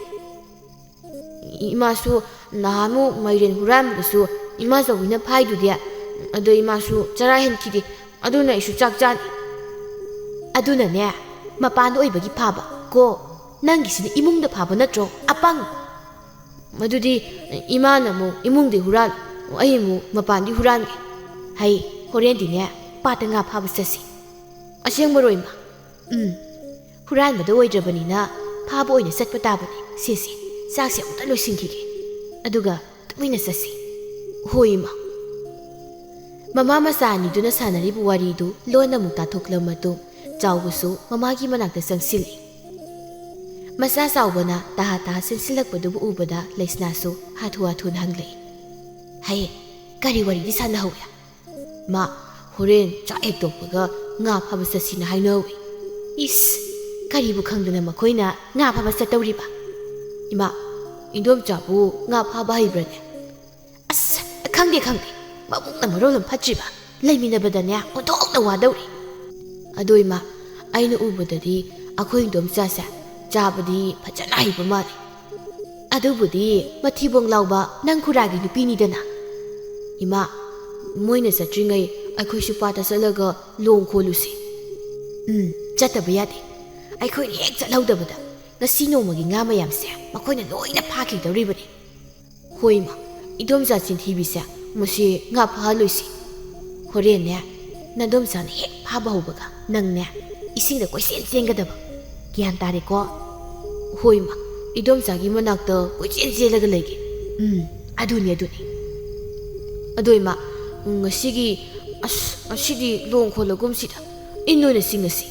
ꯏꯃꯥꯁꯨ ꯅꯍꯥꯟꯃꯨꯛ ꯃꯥꯏꯔꯦꯟ ꯍꯨꯔꯥꯟꯕꯗꯁꯨ ꯏꯃꯥꯆꯧꯕꯤꯅ ꯐꯥꯏꯗꯨꯗꯤ, ꯑꯗꯣ ꯏꯃꯥꯁꯨ ꯆꯔꯥ ꯍꯦꯟꯈꯤꯗꯦ꯫ ꯑꯗꯨꯅ ꯑꯩꯁꯨ ꯆꯥꯛ ꯆꯥꯗꯦ꯫" "ꯑꯗꯨꯅꯅꯦ, ꯃꯄꯥꯟꯗ ꯑꯣꯏꯕꯒꯤ ꯐꯥꯕ ꯀꯣ, ꯅꯪꯒꯤꯁꯤꯅ ꯏꯃꯨꯡꯗ ꯐꯥꯕ ꯅꯠꯇ꯭ꯔꯣ? ꯑꯄꯪ!" "ꯃꯗꯨꯗꯤ ꯏꯃꯥꯅ ꯑꯃꯨꯛ ꯏꯃꯨꯡꯗꯤ ꯍꯨꯔꯥꯟ, ꯑꯩ ꯑꯃꯨꯛ ꯃꯄꯥꯟꯗꯤ ꯍꯨꯔꯥꯟꯒꯦ꯫ ꯍꯩ, ꯍꯣꯔꯦꯟꯗꯤꯅꯦ ꯄꯥꯠꯇ ꯉꯥ ꯐꯥꯕ ꯆꯠꯁꯤ꯫" "ꯑꯁꯦꯡꯕꯔꯣ, ꯏꯃꯥ?" "ꯎꯝ, ꯍꯨꯔꯥꯟꯕꯗ ꯑꯣꯏꯗ꯭ꯔꯕꯅꯤꯅ ꯐꯥꯕ ꯑꯣꯏꯅ ꯆꯠꯄ ꯇꯥꯕꯅꯤ꯫ ꯁꯦ, ꯁꯦ, ꯆꯥꯛꯁꯦ ꯑꯃꯨꯛꯇ ꯂꯣꯏꯁꯤꯟꯈꯤꯒꯦ, ꯑꯗꯨꯒ ꯃꯣꯏꯅ ꯆꯠꯁꯤ꯫ ꯍꯣꯏ, ꯏꯃꯥ꯫ ꯃꯃꯥ ꯃꯆꯥ ꯑꯅꯤꯗꯨꯅ ꯁꯥꯟꯅꯔꯤꯕ ꯋꯥꯔꯤꯗꯨ ꯂꯣꯟꯅ ꯑꯃꯨꯛ ꯇꯥꯊꯣꯛꯂꯕ ꯃꯇꯨꯡ, ꯆꯥꯎꯕꯁꯨ ꯃꯃꯥꯒꯤ ꯃꯅꯥꯛꯇ ꯆꯪꯁꯤꯜꯂꯤ꯫ ꯃꯆꯥ ꯆꯥꯎꯕꯅ ꯇꯍꯥ ꯇꯍꯥ ꯆꯦꯟꯁꯤꯜꯂꯛꯄꯗꯨꯕꯨ ꯎꯕꯗ ꯂꯩꯁꯅꯥꯁꯨ ꯍꯥꯊꯨ ꯍꯥꯊꯨꯅ ꯍꯪꯂꯛꯏ, "ꯍꯌꯦ, ꯀꯔꯤ ꯋꯥꯔꯤꯗꯤ ꯁꯥꯟꯅꯍꯧꯏ?" "ꯃꯥ, ꯍꯣꯔꯦꯟ ꯆꯥꯛ ꯍꯦꯛ ꯇꯣꯛꯄꯒ ꯉꯥ ꯐꯥꯕ ꯆꯠꯁꯤꯅ ꯍꯥꯏꯅꯍꯧꯏ꯫" "ꯏꯁ, ꯀꯔꯤꯕꯨ ꯈꯪꯗꯅ ꯃꯈꯣꯏꯅ ꯉꯥ ꯐꯥꯕ ꯆꯠꯇꯧꯔꯤꯕ?" "ꯏꯃꯥ, ꯏꯟꯗꯣꯝꯆꯥꯕꯨ ꯉꯥ ꯐꯥꯕ ꯍꯩꯕ꯭ꯔꯅꯦ?" "ꯑꯁ, ꯈꯪꯗꯦ, ꯈꯪꯗꯦ꯫ ꯃꯕꯨꯛꯅ ꯃꯔꯣꯜ ꯑꯃ ꯐꯠꯇ꯭ꯔꯤꯕ꯫ ꯂꯩꯃꯤꯟꯅꯕꯗꯅꯦ ꯑꯣꯟꯊꯣꯛꯅ ꯋꯥꯗꯧꯔꯤ꯫ ꯑꯗꯣ ꯏꯃꯥ, ꯑꯩꯅ ꯎꯕꯗꯗꯤ ꯑꯩꯈꯣꯏ ꯏꯟꯗꯣꯝꯆꯥꯁꯦ ꯆꯥꯕꯗꯤ ꯐꯖꯅ ꯍꯩꯕ ꯃꯥꯜꯂꯤ꯫ ꯑꯗꯨꯕꯨꯗꯤ ꯃꯊꯤꯕꯣꯡ ꯂꯥꯎꯕ ꯅꯪ ꯈꯨꯔꯥꯒꯤ ꯅꯨꯄꯤꯅꯤꯗꯅ꯫ ꯏꯃꯥ, ꯃꯣꯏꯅ ꯆꯠꯇ꯭ꯔꯤꯉꯩ ꯑꯩꯈꯣꯏꯁꯨ ꯄꯥꯠꯇ ꯆꯠꯂꯒ ꯂꯣꯡ ꯈꯣꯜꯂꯨꯁꯤ꯫" "ꯎꯝ, ꯆꯠꯇꯕ ꯌꯥꯗꯦ꯫ ꯑꯩꯈꯣꯏꯅ ꯍꯦꯛ ꯆꯠꯍꯧꯗꯕꯗ ꯉꯁꯤ ꯅꯣꯡꯃꯒꯤ ꯉꯥ ꯃꯌꯥꯝꯁꯦ ꯃꯈꯣꯏꯅ ꯂꯣꯏꯅ ꯐꯥꯈꯤꯗꯧꯔꯤꯕꯅꯤ꯫" "ꯍꯣꯏ ꯏꯃꯥ, ꯏꯗꯣꯝꯆꯥ ꯆꯤꯟꯊꯤꯕꯤꯁꯦ ꯃꯁꯤ ꯉꯥ ꯐꯥꯍꯜꯂꯣꯏꯁꯤ꯫ ꯍꯣꯔꯦꯟꯅꯦ, ꯅꯗꯣꯝꯆꯥꯅ ꯍꯦꯛ ꯐꯥꯕ ꯍꯧꯕꯒ ꯅꯪꯅꯦ ꯏꯁꯤꯡꯗ ꯀꯣꯏꯆꯦꯟ ꯆꯦꯟꯒꯗꯕ꯫ ꯒ꯭ꯌꯥꯟ ꯇꯥꯔꯦꯀꯣ?" "ꯍꯣꯏ ꯏꯃꯥ, ꯏꯗꯣꯝꯆꯥꯒꯤ ꯃꯅꯥꯛꯇ ꯀꯣꯏꯆꯦꯟ ꯆꯦꯜꯂꯒ ꯂꯩꯒꯦ꯫" "ꯎꯝ, ꯑꯗꯨꯅꯤ, ꯑꯗꯨꯅꯤ꯫ ꯑꯗꯣ ꯏꯃꯥ, ꯉꯁꯤꯒꯤ, ꯑꯁ, ꯉꯁꯤꯗꯤ ꯂꯣꯡ ꯈꯣꯜꯂꯒꯨꯝꯁꯤꯗ, ꯏꯟ ꯑꯣꯏꯅ ꯆꯤꯡꯉꯁꯤ꯫"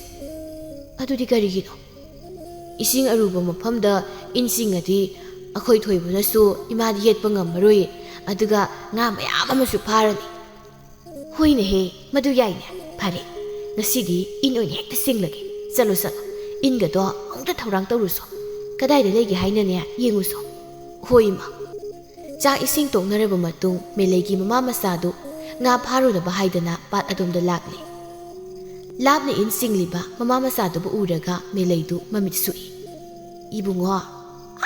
"ꯑꯗꯨꯗꯤ ꯀꯔꯤꯒꯤꯅꯣ?" "ꯏꯁꯤꯡ ꯑꯔꯨꯕ ꯃꯐꯝꯗ ꯏꯟ ꯆꯤꯡꯉꯗꯤ ꯑꯩꯈꯣꯏ ꯊꯣꯏꯕꯅꯁꯨ ꯏꯃꯥꯗꯤ ꯌꯦꯠꯄ ꯉꯝꯃꯔꯣꯏ, ꯑꯗꯨꯒ ꯉꯥ ꯃꯌꯥꯝ ꯑꯃꯁꯨ ꯐꯥꯔꯅꯤ꯫" "ꯍꯣꯏꯅꯦꯍꯦ, ꯃꯗꯨ ꯌꯥꯏꯅꯦ꯫ ꯐꯔꯦ, ꯉꯁꯤꯗꯤ ꯏꯟ ꯑꯣꯏꯅ ꯍꯦꯛꯇ ꯆꯤꯡꯂꯒꯦ꯫ ꯆꯠꯂꯣ, ꯆꯠꯂꯣ, ꯏꯟꯒꯗꯣ ꯑꯃꯨꯛꯇ ꯊꯧꯔꯥꯡ ꯇꯧꯔꯨꯁꯣ꯫ ꯀꯗꯥꯏꯗ ꯂꯩꯒꯦ ꯍꯥꯏꯅꯅꯦ ꯌꯦꯡꯉꯨꯁꯣ꯫" "ꯍꯣꯏ ꯏꯃꯥ꯫" ꯆꯥꯛ ꯏꯁꯤꯡ ꯇꯣꯛꯅꯔꯕ ꯃꯇꯨꯡ ꯃꯦꯂꯩꯒꯤ ꯃꯃꯥ ꯃꯆꯥꯗꯨ ꯉꯥ ꯐꯥꯔꯨꯅꯕ ꯍꯥꯏꯗꯅ ꯄꯥꯠ ꯑꯗꯣꯝꯗ ꯂꯥꯛꯂꯤ꯫ ꯂꯥꯞꯅ ꯏꯟ ꯆꯤꯡꯂꯤꯕ ꯃꯃꯥ ꯃꯆꯥꯗꯨꯕꯨ ꯎꯔꯒ ꯃꯦꯂꯩꯗꯨ ꯃꯃꯤꯠ ꯁꯨꯛꯏ꯫ "ꯏꯕꯨꯡꯉꯣ,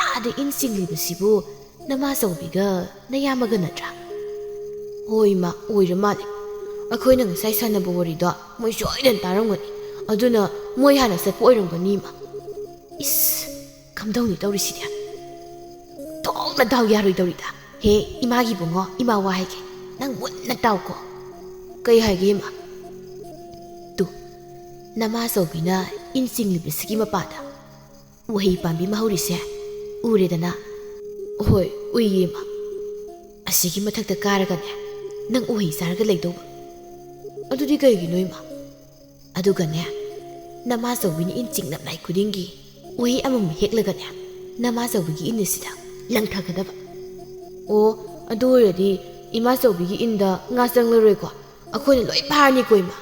ꯑꯥꯗ ꯏꯟ ꯆꯤꯡꯂꯤꯕꯁꯤꯕꯨ ꯅꯃꯥꯆꯧꯕꯤꯒ ꯅꯌꯥꯝꯕꯒ ꯅꯠꯇ꯭ꯔꯥ?" "ꯍꯣꯏ ꯏꯃꯥ, ꯑꯣꯏꯔ ꯃꯥꯜꯂꯦ꯫ ꯑꯩꯈꯣꯏꯅ ꯉꯁꯥꯏ ꯁꯥꯟꯅꯕ ꯋꯥꯔꯤꯗꯣ ꯃꯣꯏ ꯁꯣꯏꯗꯅ ꯇꯥꯔꯝꯒꯅꯤ꯫ ꯑꯗꯨꯅ ꯃꯣꯏ ꯍꯥꯟꯅ ꯆꯠꯄ ꯑꯣꯏꯔꯝꯒꯅꯤ ꯏꯃꯥ꯫" "ꯏꯁ, ꯀꯝꯗꯧꯅꯤ ꯇꯧꯔꯤꯁꯤꯗꯤ? ꯊꯣꯛꯅ ꯗꯥꯎ ꯌꯥꯔꯣꯏꯗꯧꯔꯤꯗ꯫ ꯍꯦ, ꯏꯃꯥꯒꯤ ꯏꯕꯨꯡꯉꯣ, ꯏꯃꯥ ꯋꯥ ꯍꯥꯏꯒꯦ꯫ ꯅꯪ ꯃꯨꯟꯅ ꯇꯥꯎꯀꯣ꯫" "ꯀꯩ ꯍꯥꯏꯒꯦ ꯏꯃꯥ?" "ꯇꯨ, ꯅꯃꯥꯆꯧꯕꯤꯅ ꯏꯟ ꯆꯤꯡꯂꯤꯕꯁꯤꯒꯤ ꯃꯄꯥꯗ ꯎꯍꯩ ꯄꯥꯝꯕꯤ ꯑꯃ ꯍꯧꯔꯤꯁꯦ ꯎꯔꯦꯗꯅ?" "ꯍꯣꯏ, ꯎꯏꯌꯦ ꯏꯃꯥ꯫" ꯑꯁꯤꯒꯤ ꯃꯊꯛꯇ ꯀꯥꯔꯒꯅꯦ, ꯅꯪ ꯎꯍꯩ ꯆꯥꯔꯒ ꯂꯩꯗꯧꯕ꯫ ꯑꯗꯨꯗꯤ ꯀꯩꯒꯤꯅꯣ, ꯏꯃꯥ? ꯑꯗꯨꯒꯅꯦ, ꯅꯃꯥꯆꯧꯕꯤꯅ ꯏꯟ ꯆꯤꯡꯂꯝꯗꯥꯏ ꯈꯨꯗꯤꯡꯒꯤ ꯎꯍꯩ ꯑꯃꯃꯝ ꯍꯦꯛꯂꯒꯅꯦ, ꯅꯃꯥꯆꯧꯕꯤꯒꯤ ꯏꯟ ꯑꯁꯤꯗ ꯂꯪꯊꯒꯗꯕ꯫ ꯑꯣ, ꯑꯗꯨ ꯑꯣꯏꯔꯗꯤ ꯏꯃꯥꯆꯧꯕꯤꯒꯤ ꯏꯟꯗ ꯉꯥ ꯆꯪꯂꯔꯣꯏꯀꯣ? ꯑꯩꯈꯣꯏꯅ ꯂꯣꯏ ꯐꯥꯔꯅꯤꯀꯣ, ꯏꯃꯥ꯫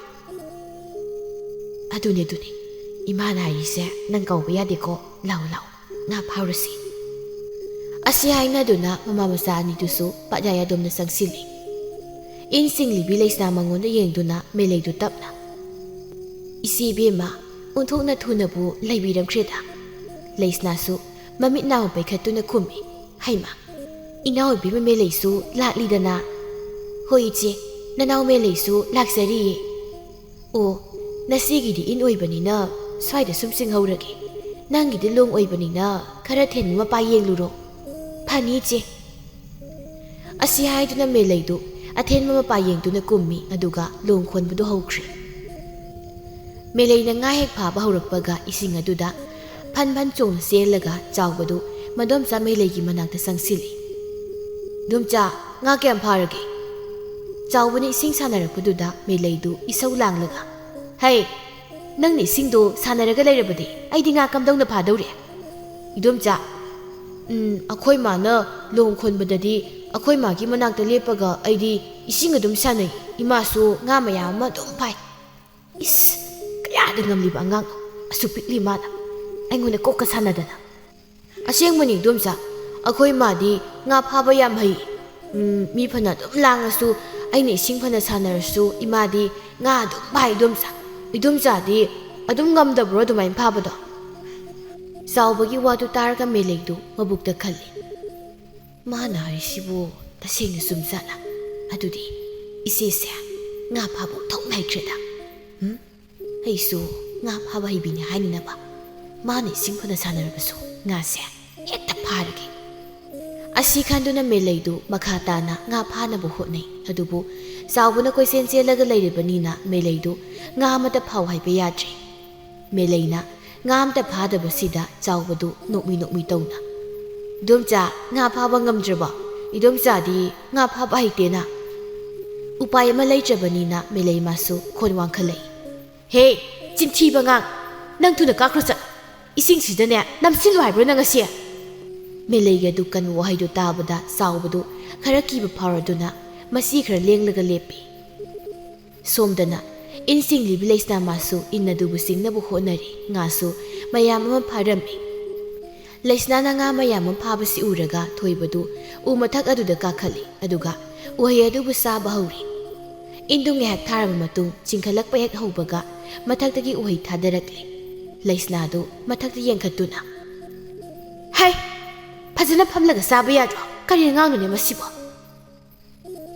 ꯑꯗꯨꯅꯦ, ꯑꯗꯨꯅꯦ꯫ ꯏꯃꯥꯅ ꯍꯥꯏꯔꯤꯁꯦ ꯅꯪ ꯀꯧꯕ ꯌꯥꯗꯦꯀꯣ꯫ ꯂꯥꯛꯑꯣ, ꯂꯥꯛꯑꯣ, ꯉꯥ ꯐꯥꯔꯨꯁꯤ꯫ ꯑꯁꯤ ꯍꯥꯏꯅꯗꯨꯅ ꯃꯃꯥ ꯃꯆꯥ ꯑꯅꯤꯗꯨꯁꯨ ꯄꯥꯠꯌꯥꯏ ꯑꯗꯣꯝꯗ ꯆꯪꯁꯤꯜꯂꯤ꯫ ꯏꯟ ꯆꯤꯡꯂꯤꯕꯤ ꯂꯩꯁꯅꯥ ꯃꯉꯣꯟꯗ ꯌꯦꯡꯗꯨꯅ ꯃꯦꯂꯩꯗꯨ ꯇꯞꯅ, "ꯏꯆꯦ ꯏꯕꯦꯝꯃ, ꯑꯣꯟꯊꯣꯛꯅ ꯊꯨꯅꯕꯨ ꯂꯩꯕꯤꯔꯝꯈ꯭ꯔꯦꯗ꯫" ꯂꯩꯁꯅꯥꯁꯨ ꯃꯃꯤꯠ ꯅꯥꯎ ꯄꯩꯈꯠꯇꯨꯅ ꯈꯨꯝꯃꯤ, "ꯍꯩꯃ, ꯏꯅꯥꯎ ꯏꯕꯦꯝꯃ ꯃꯦꯂꯩꯁꯨ ꯂꯥꯛꯂꯤꯗꯅ?" "ꯍꯣꯏ ꯏꯆꯦ, ꯅꯅꯥꯎ ꯃꯦꯂꯩꯁꯨ ꯂꯥꯛꯆꯔꯤꯌꯦ꯫" "ꯑꯣ, ꯅꯆꯦꯒꯤꯗꯤ ꯏꯟ ꯑꯣꯏꯕꯅꯤꯅ ꯁ꯭ꯋꯥꯏꯗ ꯁꯨꯝ ꯆꯤꯡꯍꯧꯔꯒꯦ꯫ ꯅꯪꯒꯤꯗꯤ ꯂꯣꯡ ꯑꯣꯏꯕꯅꯤꯅ ꯈꯔ ꯊꯦꯟꯕ ꯃꯄꯥ ꯌꯦꯡꯂꯨꯔꯣ꯫" "ꯐꯅꯤ ꯏꯆꯦ꯫" ꯑꯁꯤ ꯍꯥꯏꯗꯨꯅ ꯃꯦꯂꯩꯗꯨ ꯑꯊꯦꯟꯕ ꯃꯄꯥ ꯌꯦꯡꯗꯨꯅ ꯀꯨꯝꯃꯤ, ꯑꯗꯨꯒ ꯂꯣꯡ ꯈꯣꯟꯕꯗꯨ ꯍꯧꯈ꯭ꯔꯦ꯫ ꯃꯦꯂꯩꯅ ꯉꯥ ꯍꯦꯛ ꯐꯥꯕ ꯍꯧꯔꯛꯄꯒ ꯏꯁꯤꯡ ꯑꯗꯨꯗ ꯐꯟ ꯐꯟ ꯆꯣꯡꯅ ꯆꯦꯜꯂꯒ ꯆꯥꯎꯕꯗꯨ ꯃꯗꯣꯝꯆꯥ ꯃꯦꯂꯩꯒꯤ ꯃꯅꯥꯛꯇ ꯆꯪꯁꯤꯜꯂꯤ꯫ "ꯏꯗꯣꯝꯆꯥ, ꯉꯥ ꯀꯌꯥꯝ ꯐꯥꯔꯒꯦ?" ꯆꯥꯎꯕꯅ ꯏꯁꯤꯡ ꯁꯥꯟꯅꯔꯛꯄꯗꯨꯗ ꯃꯦꯂꯩꯗꯨ ꯏꯁꯧ ꯂꯥꯡꯂꯒ, "ꯍꯩ, ꯅꯪꯅ ꯏꯁꯤꯡꯗꯣ ꯁꯥꯟꯅꯔꯒ ꯂꯩꯔꯕꯗꯤ ꯑꯩꯗꯤ ꯉꯥ ꯀꯝꯗꯧꯅ ꯐꯥꯗꯧꯔꯤ?" "ꯏꯗꯣꯝꯆꯥ, ꯎꯝ, ꯑꯩꯈꯣꯏ ꯃꯥꯅ ꯂꯣꯡ ꯈꯣꯟꯕꯗꯗꯤ ꯑꯩꯈꯣꯏ ꯃꯥꯒꯤ ꯃꯅꯥꯛꯇ ꯂꯦꯞꯄꯒ ꯑꯩꯗꯤ ꯏꯁꯤꯡ ꯑꯗꯨꯝ ꯁꯥꯟꯅꯩ꯫ ꯏꯃꯥꯁꯨ ꯉꯥ ꯃꯌꯥꯝ ꯑꯃ ꯑꯗꯨꯝ ꯐꯥꯏ꯫" "ꯏꯁ, ꯀꯌꯥꯗ ꯉꯝꯂꯤꯕ ꯑꯉꯥꯡꯅꯣ, ꯑꯁꯨꯛ ꯄꯤꯛꯂꯤ ꯃꯥꯅ ꯑꯩꯉꯣꯟꯗ ꯀꯣꯛꯀ ꯁꯥꯟꯅꯗꯅ꯫" "ꯑꯁꯦꯡꯕꯅꯤ ꯏꯗꯣꯝꯆꯥ, ꯑꯩꯈꯣꯏ ꯃꯥꯗꯤ ꯉꯥ ꯐꯥꯕ ꯌꯥꯝ ꯍꯩ꯫ ꯎꯝ, ꯃꯤ ꯐꯅ ꯑꯗꯨꯝ ꯂꯥꯡꯉꯁꯨ, ꯑꯩꯅ ꯏꯁꯤꯡ ꯐꯅ ꯁꯥꯟꯅꯔꯁꯨ, ꯏꯃꯥꯗꯤ ꯉꯥ ꯑꯗꯨꯝ ꯐꯥꯏ ꯏꯗꯣꯝꯆꯥ꯫ ꯏꯗꯣꯝꯆꯥꯗꯤ ꯑꯗꯨꯝ ꯉꯝꯗꯕ꯭ꯔꯣ ꯑꯗꯨꯃꯥꯏꯅ ꯐꯥꯕꯗꯣ?" ꯆꯥꯎꯕꯒꯤ ꯋꯥꯗꯨ ꯇꯥꯔꯒ ꯃꯦꯂꯩꯗꯨ ꯃꯕꯨꯛꯇ ꯈꯜꯂꯤ, "ꯃꯥꯅ ꯍꯥꯏꯔꯤꯁꯤꯕꯨ ꯇꯁꯦꯡꯅ ꯆꯨꯝꯖꯥꯠꯂꯥ? ꯑꯗꯨꯗꯤ ꯏꯆꯦꯁꯦ ꯉꯥ ꯐꯥꯕ ꯑꯣꯟꯊꯣꯛꯅ ꯍꯩꯈ꯭ꯔꯦꯗ꯫ ꯎꯝ, ꯑꯩꯁꯨ ꯉꯥ ꯐꯥꯕ ꯍꯩꯕꯤꯅꯤ ꯍꯥꯏꯅꯅꯕ ꯃꯥꯅ ꯏꯁꯤꯡ ꯐꯅ ꯁꯥꯟꯅꯔꯕꯁꯨ ꯉꯥꯁꯦ ꯍꯦꯛꯇ ꯐꯥꯔꯒꯦ꯫" ꯑꯁꯤ ꯈꯟꯗꯨꯅ ꯃꯦꯂꯩꯗꯨ ꯃꯈꯥ ꯇꯥꯅ ꯉꯥ ꯐꯥꯅꯕ ꯍꯣꯠꯅꯩ꯫ ꯑꯗꯨꯕꯨ ꯆꯥꯎꯕꯅ ꯀꯣꯏꯆꯦꯟ ꯆꯦꯜꯂꯒ ꯂꯩꯔꯤꯕꯅꯤꯅ ꯃꯦꯂꯩꯗꯨ ꯉꯥ ꯑꯃꯠꯇ ꯐꯥꯎ ꯍꯥꯏꯕ ꯌꯥꯗ꯭ꯔꯦ꯫ ꯃꯦꯂꯩꯅ ꯉꯥ ꯑꯃꯠꯇ ꯐꯥꯗꯕꯁꯤꯗ ꯆꯥꯎꯕꯗꯨ ꯅꯣꯛꯃꯤ ꯅꯣꯛꯃꯤ ꯇꯧꯅ, "ꯏꯗꯣꯝꯆꯥ, ꯉꯥ ꯐꯥꯕ ꯉꯝꯗ꯭ꯔꯕꯣ?" "ꯏꯗꯣꯝꯆꯥꯗꯤ ꯉꯥ ꯐꯥꯕ ꯍꯩꯇꯦꯅ?" ꯎꯄꯥꯏ ꯑꯃ ꯂꯩꯇ꯭ꯔꯕꯅꯤꯅ ꯃꯦꯂꯩ ꯃꯥꯁꯨ ꯈꯣꯟ ꯋꯥꯡꯈꯠꯂꯛꯏ꯫ "ꯍꯦ, ꯆꯤꯟꯊꯤꯕ ꯑꯉꯥꯡ! ꯅꯪ ꯊꯨꯅ ꯀꯥꯈ꯭ꯔꯣ ꯆꯠꯂꯣ꯫ ꯏꯁꯤꯡꯁꯤꯗꯅꯦ ꯅꯝꯁꯤꯜꯂꯨ ꯍꯥꯏꯕ꯭ꯔꯣ ꯅꯪ ꯑꯁꯤ?" ꯃꯦꯂꯩꯒꯤ ꯑꯗꯨ ꯀꯟꯕ ꯋꯥꯍꯩꯗꯨ ꯇꯥꯕꯗ ꯆꯥꯎꯕꯗꯨ ꯈꯔ ꯀꯤꯕ ꯐꯥꯎꯔꯗꯨꯅ ꯃꯁꯤ ꯈꯔ ꯂꯦꯡꯂꯒ ꯂꯦꯞꯄꯤ꯫ ꯁꯣꯝꯗꯅ ꯏꯟ ꯆꯤꯡꯂꯤꯕꯤ ꯂꯩꯁꯅꯥ ꯃꯥꯁꯨ ꯏꯟ ꯑꯗꯨꯕꯨ ꯆꯤꯡꯅꯕ ꯍꯣꯠꯅꯔꯤ꯫ ꯉꯥꯁꯨ ꯃꯌꯥꯝ ꯑꯃ ꯐꯥꯔꯝꯃꯤ꯫ ꯂꯩꯁꯅꯥꯅ ꯉꯥ ꯃꯌꯥꯝ ꯑꯃ ꯐꯥꯕꯁꯤ ꯎꯔꯒ ꯊꯣꯏꯕꯗꯨ ꯎ ꯃꯊꯛ ꯑꯗꯨꯗ ꯀꯥꯈꯠꯂꯤ, ꯑꯗꯨꯒ ꯎꯍꯩ ꯑꯗꯨꯕꯨ ꯆꯥꯕ ꯍꯧꯔꯤ꯫ ꯏꯟꯗꯨ ꯉꯥꯏꯍꯥꯛ ꯊꯥꯔꯕ ꯃꯇꯨꯡ ꯆꯤꯡꯈꯠꯂꯛꯄ ꯍꯦꯛ ꯍꯧꯕꯒ ꯃꯊꯛꯇꯒꯤ ꯎꯍꯩ ꯊꯥꯗꯔꯛꯂꯤ꯫ ꯂꯩꯁꯅꯥꯗꯨ ꯃꯊꯛꯇ ꯌꯦꯡꯈꯠꯇꯨꯅ, "ꯍꯩ! ꯐꯖꯅ ꯐꯝꯂꯒ ꯆꯥꯕ ꯌꯥꯗ꯭ꯔꯣ? ꯀꯔꯤ ꯑꯉꯥꯡꯅꯣꯅꯦ ꯃꯁꯤꯕꯣ?"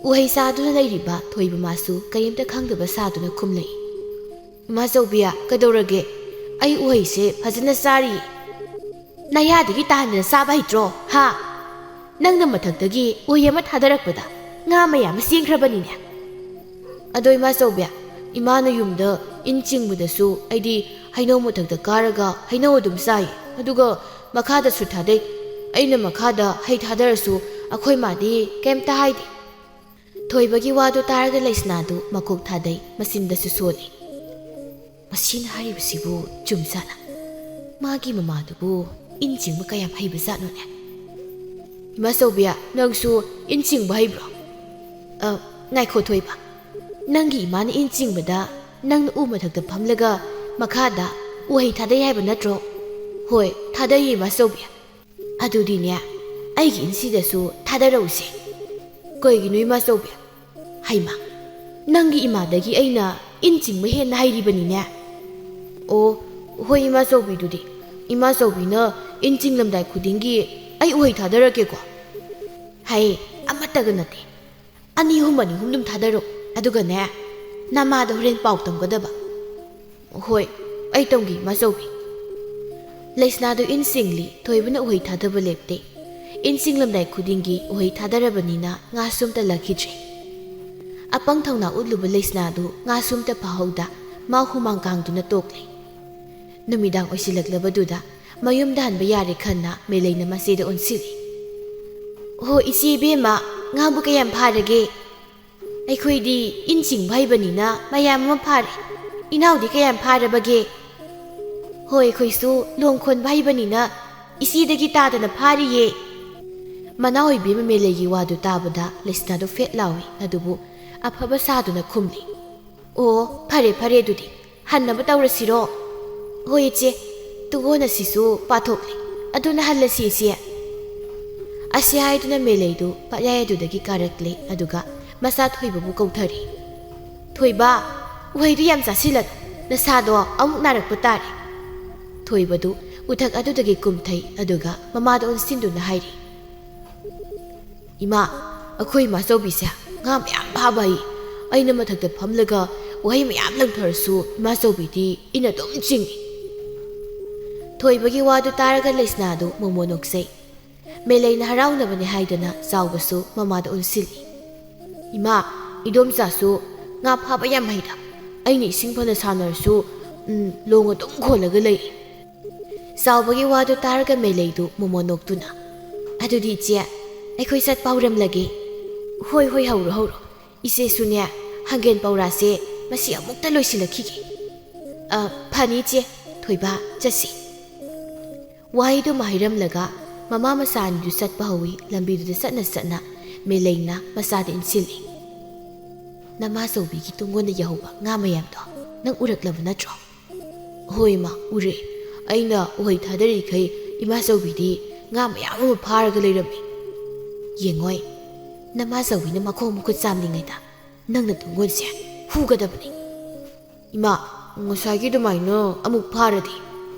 ꯎꯍꯩ ꯆꯥꯗꯨꯅ ꯂꯩꯔꯤꯕ ꯊꯣꯏꯕ ꯃꯥꯁꯨ ꯀꯔꯤꯝꯇ ꯈꯪꯗꯕ ꯁꯥꯗꯨꯅ ꯈꯨꯝꯂꯛꯏ꯫ "ꯏꯃꯥꯆꯧꯕꯤ, ꯀꯩꯗꯧꯔꯒꯦ? ꯑꯩ ꯎꯍꯩꯁꯦ ꯐꯖꯅ ꯆꯥꯔꯤꯌꯦ꯫ ꯅꯌꯥꯗꯒꯤ ꯇꯥꯍꯟꯗꯅ ꯆꯥꯕ ꯍꯩꯇ꯭ꯔꯣ? ꯍꯥ? ꯅꯪꯅ ꯃꯊꯛꯇꯒꯤ ꯎꯍꯩ ꯑꯃ ꯊꯥꯗꯔꯛꯄꯗ ꯉꯥ ꯃꯌꯥꯝ ꯑꯃ ꯆꯦꯟꯈ꯭ꯔꯕꯅꯤꯅꯦ꯫ ꯑꯗꯣ ꯏꯃꯥꯆꯧꯕꯤ, ꯏꯃꯥꯅ ꯌꯨꯝꯗ ꯏꯟ ꯆꯤꯡꯕꯗꯁꯨ ꯑꯩꯗꯤ ꯍꯩꯅꯧ ꯃꯊꯛꯇ ꯀꯥꯔꯒ ꯍꯩꯅꯧ ꯑꯗꯨꯝ ꯆꯥꯏ, ꯑꯗꯨꯒ ꯃꯈꯥꯗꯁꯨ ꯊꯥꯗꯩ꯫ ꯑꯩꯅ ꯃꯈꯥꯗ ꯍꯩ ꯊꯥꯗꯔꯁꯨ ꯑꯩꯈꯣꯏ ꯃꯥꯗꯤ ꯀꯩꯝꯇ ꯍꯥꯏꯗꯦ꯫" ꯊꯣꯏꯕꯒꯤ ꯋꯥꯗꯨ ꯇꯥꯔꯒ ꯂꯩꯁꯅꯥꯗꯨ ꯃꯀꯣꯛ ꯊꯥꯗꯩ, ꯃꯆꯤꯟꯗꯁꯨ ꯁꯣꯜꯂꯤ꯫ "ꯃꯁꯤꯅ ꯍꯥꯏꯔꯤꯕꯁꯤꯕꯨ ꯆꯨꯝꯖꯥꯠꯂ? ꯃꯥꯒꯤ ꯃꯃꯥꯗꯨꯕꯨ ꯏꯟ ꯆꯤꯡꯕ ꯀꯌꯥꯝ ꯍꯩꯕꯖꯥꯠꯅꯣꯅꯦ?" "ꯏꯃꯥꯆꯧꯕꯤ, ꯅꯪꯁꯨ ꯏꯟ ꯆꯤꯡꯕ ꯍꯩꯕ꯭ꯔꯣ?" "ꯑ, ꯉꯥꯏꯈꯣ ꯊꯣꯏꯕ, ꯅꯪꯒꯤ ꯏꯃꯥꯅ ꯏꯟ ꯆꯤꯡꯕꯗ ꯅꯪꯅ ꯎ ꯃꯊꯛꯇ ꯐꯝꯂꯒ ꯃꯈꯥꯗ ꯎꯍꯩ ꯊꯥꯗꯩ ꯍꯥꯏꯕ ꯅꯠꯇ꯭ꯔꯣ?" "ꯍꯣꯏ, ꯊꯥꯗꯩꯌꯦ ꯏꯃꯥꯆꯧꯕꯤ꯫" "ꯑꯗꯨꯗꯤꯅꯦ, ꯑꯩꯒꯤ ꯏꯟꯁꯤꯗꯁꯨ ꯊꯥꯗꯔꯛꯎꯁꯦ꯫" "ꯀꯩꯒꯤꯅꯣ ꯏꯃꯥꯆꯧꯕꯤ?" "ꯍꯩꯃꯥ, ꯅꯪꯒꯤ ꯏꯃꯥꯗꯒꯤ ꯑꯩꯅ ꯏꯟ ꯆꯤꯡꯕ ꯍꯦꯟꯅ ꯍꯩꯔꯤꯕꯅꯤꯅꯦ꯫" "ꯑꯣ, ꯍꯣꯏ ꯏꯃꯥꯆꯧꯕꯤꯗꯨꯗꯤ, ꯏꯃꯥꯆꯧꯕꯤꯅ ꯏꯟ ꯆꯤꯡꯂꯝꯗꯥꯏ ꯈꯨꯗꯤꯡꯒꯤ ꯑꯩ ꯎꯍꯩ ꯊꯥꯗꯔꯛꯀꯦꯀꯣ꯫" "ꯍꯩ, ꯑꯃꯠꯇꯒ ꯅꯠꯇꯦ, ꯑꯅꯤ ꯑꯍꯨꯝ, ꯑꯅꯤ ꯑꯍꯨꯝ ꯑꯗꯨꯝ ꯊꯥꯗꯔꯛꯎ꯫ ꯑꯗꯨꯒꯅꯦ, ꯅꯃꯥꯗ ꯍꯣꯔꯦꯟ ꯄꯥꯎ ꯇꯝꯒꯗꯕ꯫" "ꯍꯣꯏ, ꯑꯩ ꯇꯝꯒꯦ ꯏꯃꯥꯆꯧꯕꯤ꯫" ꯂꯩꯁꯅꯥꯗꯨ ꯏꯟ ꯆꯤꯡꯂꯤ꯫ ꯊꯣꯏꯕꯅ ꯎꯍꯩ ꯊꯥꯗꯕ ꯂꯦꯞꯇꯦ꯫ ꯏꯟ ꯆꯤꯡꯂꯝꯗꯥꯏ ꯈꯨꯗꯤꯡꯒꯤ ꯎꯍꯩ ꯊꯥꯗꯔꯕꯅꯤꯅ ꯉꯥꯁꯨ ꯑꯝꯇ ꯂꯥꯛꯈꯤꯗ꯭ꯔꯦ꯫ ꯑꯄꯪ ꯊꯧꯅꯥ ꯎꯠꯂꯨꯕ ꯂꯩꯁꯅꯥꯗꯨ ꯉꯥꯁꯨ ꯑꯝꯇ ꯐꯥꯍꯧꯗ ꯃꯥ ꯍꯨꯃꯥꯡ ꯀꯥꯡꯗꯨꯅ ꯇꯣꯛꯂꯦ꯫ ꯅꯨꯃꯤꯗꯥꯡ ꯑꯣꯏꯁꯤꯜꯂꯛꯂꯕꯗꯨꯗ ꯃꯌꯨꯝꯗ ꯍꯟꯕ ꯌꯥꯔꯦ ꯈꯟꯅ ꯃꯦꯂꯩꯅ ꯃꯆꯦꯗ ꯑꯣꯟꯁꯤꯜꯂꯤ꯫ "ꯍꯣ, ꯏꯆꯦ ꯏꯕꯦꯝꯃ, ꯉꯥꯕꯨ ꯀꯌꯥꯝ ꯐꯥꯔꯒꯦ? ꯑꯩꯈꯣꯏꯗꯤ ꯏꯟ ꯆꯤꯡꯕ ꯍꯩꯕꯅꯤꯅ ꯃꯌꯥꯝ ꯑꯃ ꯐꯥꯔꯦ꯫ ꯏꯅꯥꯎꯗꯤ ꯀꯌꯥꯝ ꯐꯥꯔꯕꯒꯦ?" "ꯍꯣꯏ, ꯑꯩꯈꯣꯏꯁꯨ ꯂꯣꯡ ꯈꯣꯟꯕ ꯍꯩꯕꯅꯤꯅ ꯏꯆꯦꯗꯒꯤ ꯇꯥꯗꯅ ꯐꯥꯔꯤꯌꯦ꯫" ꯃꯅꯥꯎ ꯑꯣꯏꯕꯤ ꯃꯦꯂꯩꯒꯤ ꯋꯥꯗꯨ ꯇꯥꯕꯗ ꯂꯩꯁꯅꯥꯗꯨ ꯐꯦꯠ ꯂꯥꯎꯏ, ꯑꯗꯨꯕꯨ ꯑꯐꯕ ꯁꯥꯗꯨꯅ ꯈꯨꯝꯂꯤ꯫ "ꯑꯣ, ꯐꯔꯦ ꯐꯔꯦ, ꯑꯗꯨꯗꯤ ꯍꯟꯅꯕ ꯇꯧꯔꯁꯤꯔꯣ?" "ꯍꯣꯏ ꯏꯆꯦ, ꯇꯨꯡꯒꯣꯟ ꯑꯁꯤꯁꯨ ꯄꯥꯊꯣꯛꯂꯤ, ꯑꯗꯨꯅ ꯍꯜꯂꯁꯤ ꯏꯆꯦ꯫" ꯑꯁꯤ ꯍꯥꯏꯗꯨꯅ ꯃꯦꯂꯩꯗꯨ ꯄꯠꯌꯥꯏ ꯑꯗꯨꯗꯒꯤ ꯀꯥꯔꯛꯂꯦ, ꯑꯗꯨꯒ ꯃꯆꯥ ꯊꯣꯏꯕꯕꯨ ꯀꯧꯊꯔꯦ꯫ "ꯊꯣꯏꯕ, ꯎꯍꯩꯗꯨ ꯌꯥꯝ ꯆꯥꯁꯤꯜꯂꯅꯨ, ꯅꯁꯥꯗꯣ ꯑꯃꯨꯛ ꯅꯥꯔꯛꯄ ꯇꯥꯔꯦ꯫" ꯊꯣꯏꯕꯗꯨ ꯎꯊꯛ ꯑꯗꯨꯗꯒꯤ ꯀꯨꯝꯊꯩ, ꯑꯗꯨꯒ ꯃꯃꯥꯗ ꯑꯣꯟꯁꯤꯟꯗꯨꯅ ꯍꯥꯏꯔꯤ, "ꯏꯃꯥ, ꯑꯩꯈꯣꯏ ꯏꯃꯥꯆꯧꯕꯤꯁꯦ ꯉꯥ ꯃꯌꯥꯝ ꯐꯥꯕ ꯍꯩ꯫ ꯑꯩꯅ ꯃꯊꯛꯇ ꯐꯝꯂꯒ ꯎꯍꯩ ꯃꯌꯥꯝ ꯂꯪꯊꯔꯁꯨ ꯏꯃꯥꯆꯧꯕꯤꯗꯤ ꯏꯟ ꯑꯗꯨꯝ ꯆꯤꯡꯏ꯫" ꯊꯣꯏꯕꯒꯤ ꯋꯥꯗꯨ ꯇꯥꯔꯒ ꯂꯩꯁꯅꯥꯗꯨ ꯃꯣꯃꯣ ꯅꯣꯛꯆꯩ꯫ ꯃꯦꯂꯩꯅ ꯍꯔꯥꯎꯅꯕꯅꯤ ꯍꯥꯏꯗꯨꯅ ꯆꯥꯎꯕꯁꯨ ꯃꯃꯥꯗ ꯑꯣꯟꯁꯤꯜꯂꯤ꯫ "ꯏꯃꯥ, ꯏꯗꯣꯝꯆꯥꯁꯨ ꯉꯥ ꯐꯥꯕ ꯌꯥꯝ ꯍꯩꯗ꯫ ꯑꯩꯅ ꯏꯁꯤꯡ ꯐꯅ ꯁꯥꯟꯅꯔꯁꯨ, ꯎꯝ, ꯂꯣꯡ ꯑꯗꯨꯝ ꯈꯣꯜꯂꯒ ꯂꯩ꯫" ꯆꯥꯎꯕꯒꯤ ꯋꯥꯗꯨ ꯇꯥꯔꯒ ꯃꯦꯂꯩꯗꯨ ꯃꯣꯃꯣ ꯅꯣꯛꯇꯨꯅ, "ꯑꯗꯨꯗꯤ ꯏꯆꯦ, ꯑꯩꯈꯣꯏ ꯆꯠꯄ ꯍꯧꯔꯝꯂꯒꯦ꯫" "ꯍꯣꯏ, ꯍꯣꯏ, ꯍꯧꯔꯣ, ꯍꯧꯔꯣ꯫ ꯏꯆꯦꯁꯨꯅꯦ, ꯍꯪꯒꯦꯟ ꯄꯧꯔꯥꯁꯦ ꯃꯁꯤ ꯑꯃꯨꯛꯇ ꯂꯣꯏꯁꯤꯜꯂꯛꯈꯤꯒꯦ꯫" "ꯑ, ꯐꯅꯤ ꯏꯆꯦ꯫ ꯊꯣꯏꯕ, ꯆꯠꯁꯤ꯫" ꯋꯥꯍꯩꯗꯨꯃ ꯍꯥꯏꯔꯝꯂꯒ ꯃꯃꯥ ꯃꯆꯥ ꯑꯅꯤꯗꯨ ꯆꯠꯄ ꯍꯧꯏ꯫ ꯂꯝꯕꯤꯗꯨꯗ ꯆꯠꯅ ꯆꯠꯅ ꯃꯦꯂꯩꯅ ꯃꯆꯥꯗ ꯏꯟꯁꯤꯜꯂꯤ꯫ "ꯅꯃꯥꯆꯧꯕꯤꯒꯤ ꯇꯨꯡꯒꯣꯟꯗ ꯌꯥꯍꯧꯕ ꯉꯥ ꯃꯌꯥꯝꯗꯣ ꯅꯪ ꯎꯔꯛꯂꯕ ꯅꯠꯇ꯭ꯔꯣ?" "ꯍꯣꯏ ꯏꯃꯥ, ꯎꯔꯦ꯫ ꯑꯩꯅ ꯎꯍꯩ ꯊꯥꯗꯔꯤꯈꯩ ꯏꯃꯥꯆꯧꯕꯤꯗꯤ ꯉꯥ ꯃꯌꯥꯝ ꯑꯃ ꯐꯥꯔꯒ ꯂꯩꯔꯝꯃꯤ꯫" "ꯌꯦꯡꯉꯣꯏ, ꯅꯃꯥꯆꯧꯕꯤꯅ ꯃꯈꯣꯡ ꯃꯈꯨꯠ ꯆꯥꯝꯂꯤꯉꯩꯗ ꯅꯪꯅ ꯇꯨꯡꯒꯣꯟꯁꯦ ꯍꯨꯒꯗꯕꯅꯤ꯫" "ꯏꯃꯥ, ꯉꯁꯥꯏꯒꯤ ꯑꯗꯨꯃꯥꯏꯅ ꯑꯃꯨꯛ ꯐꯥꯔꯗꯤ?"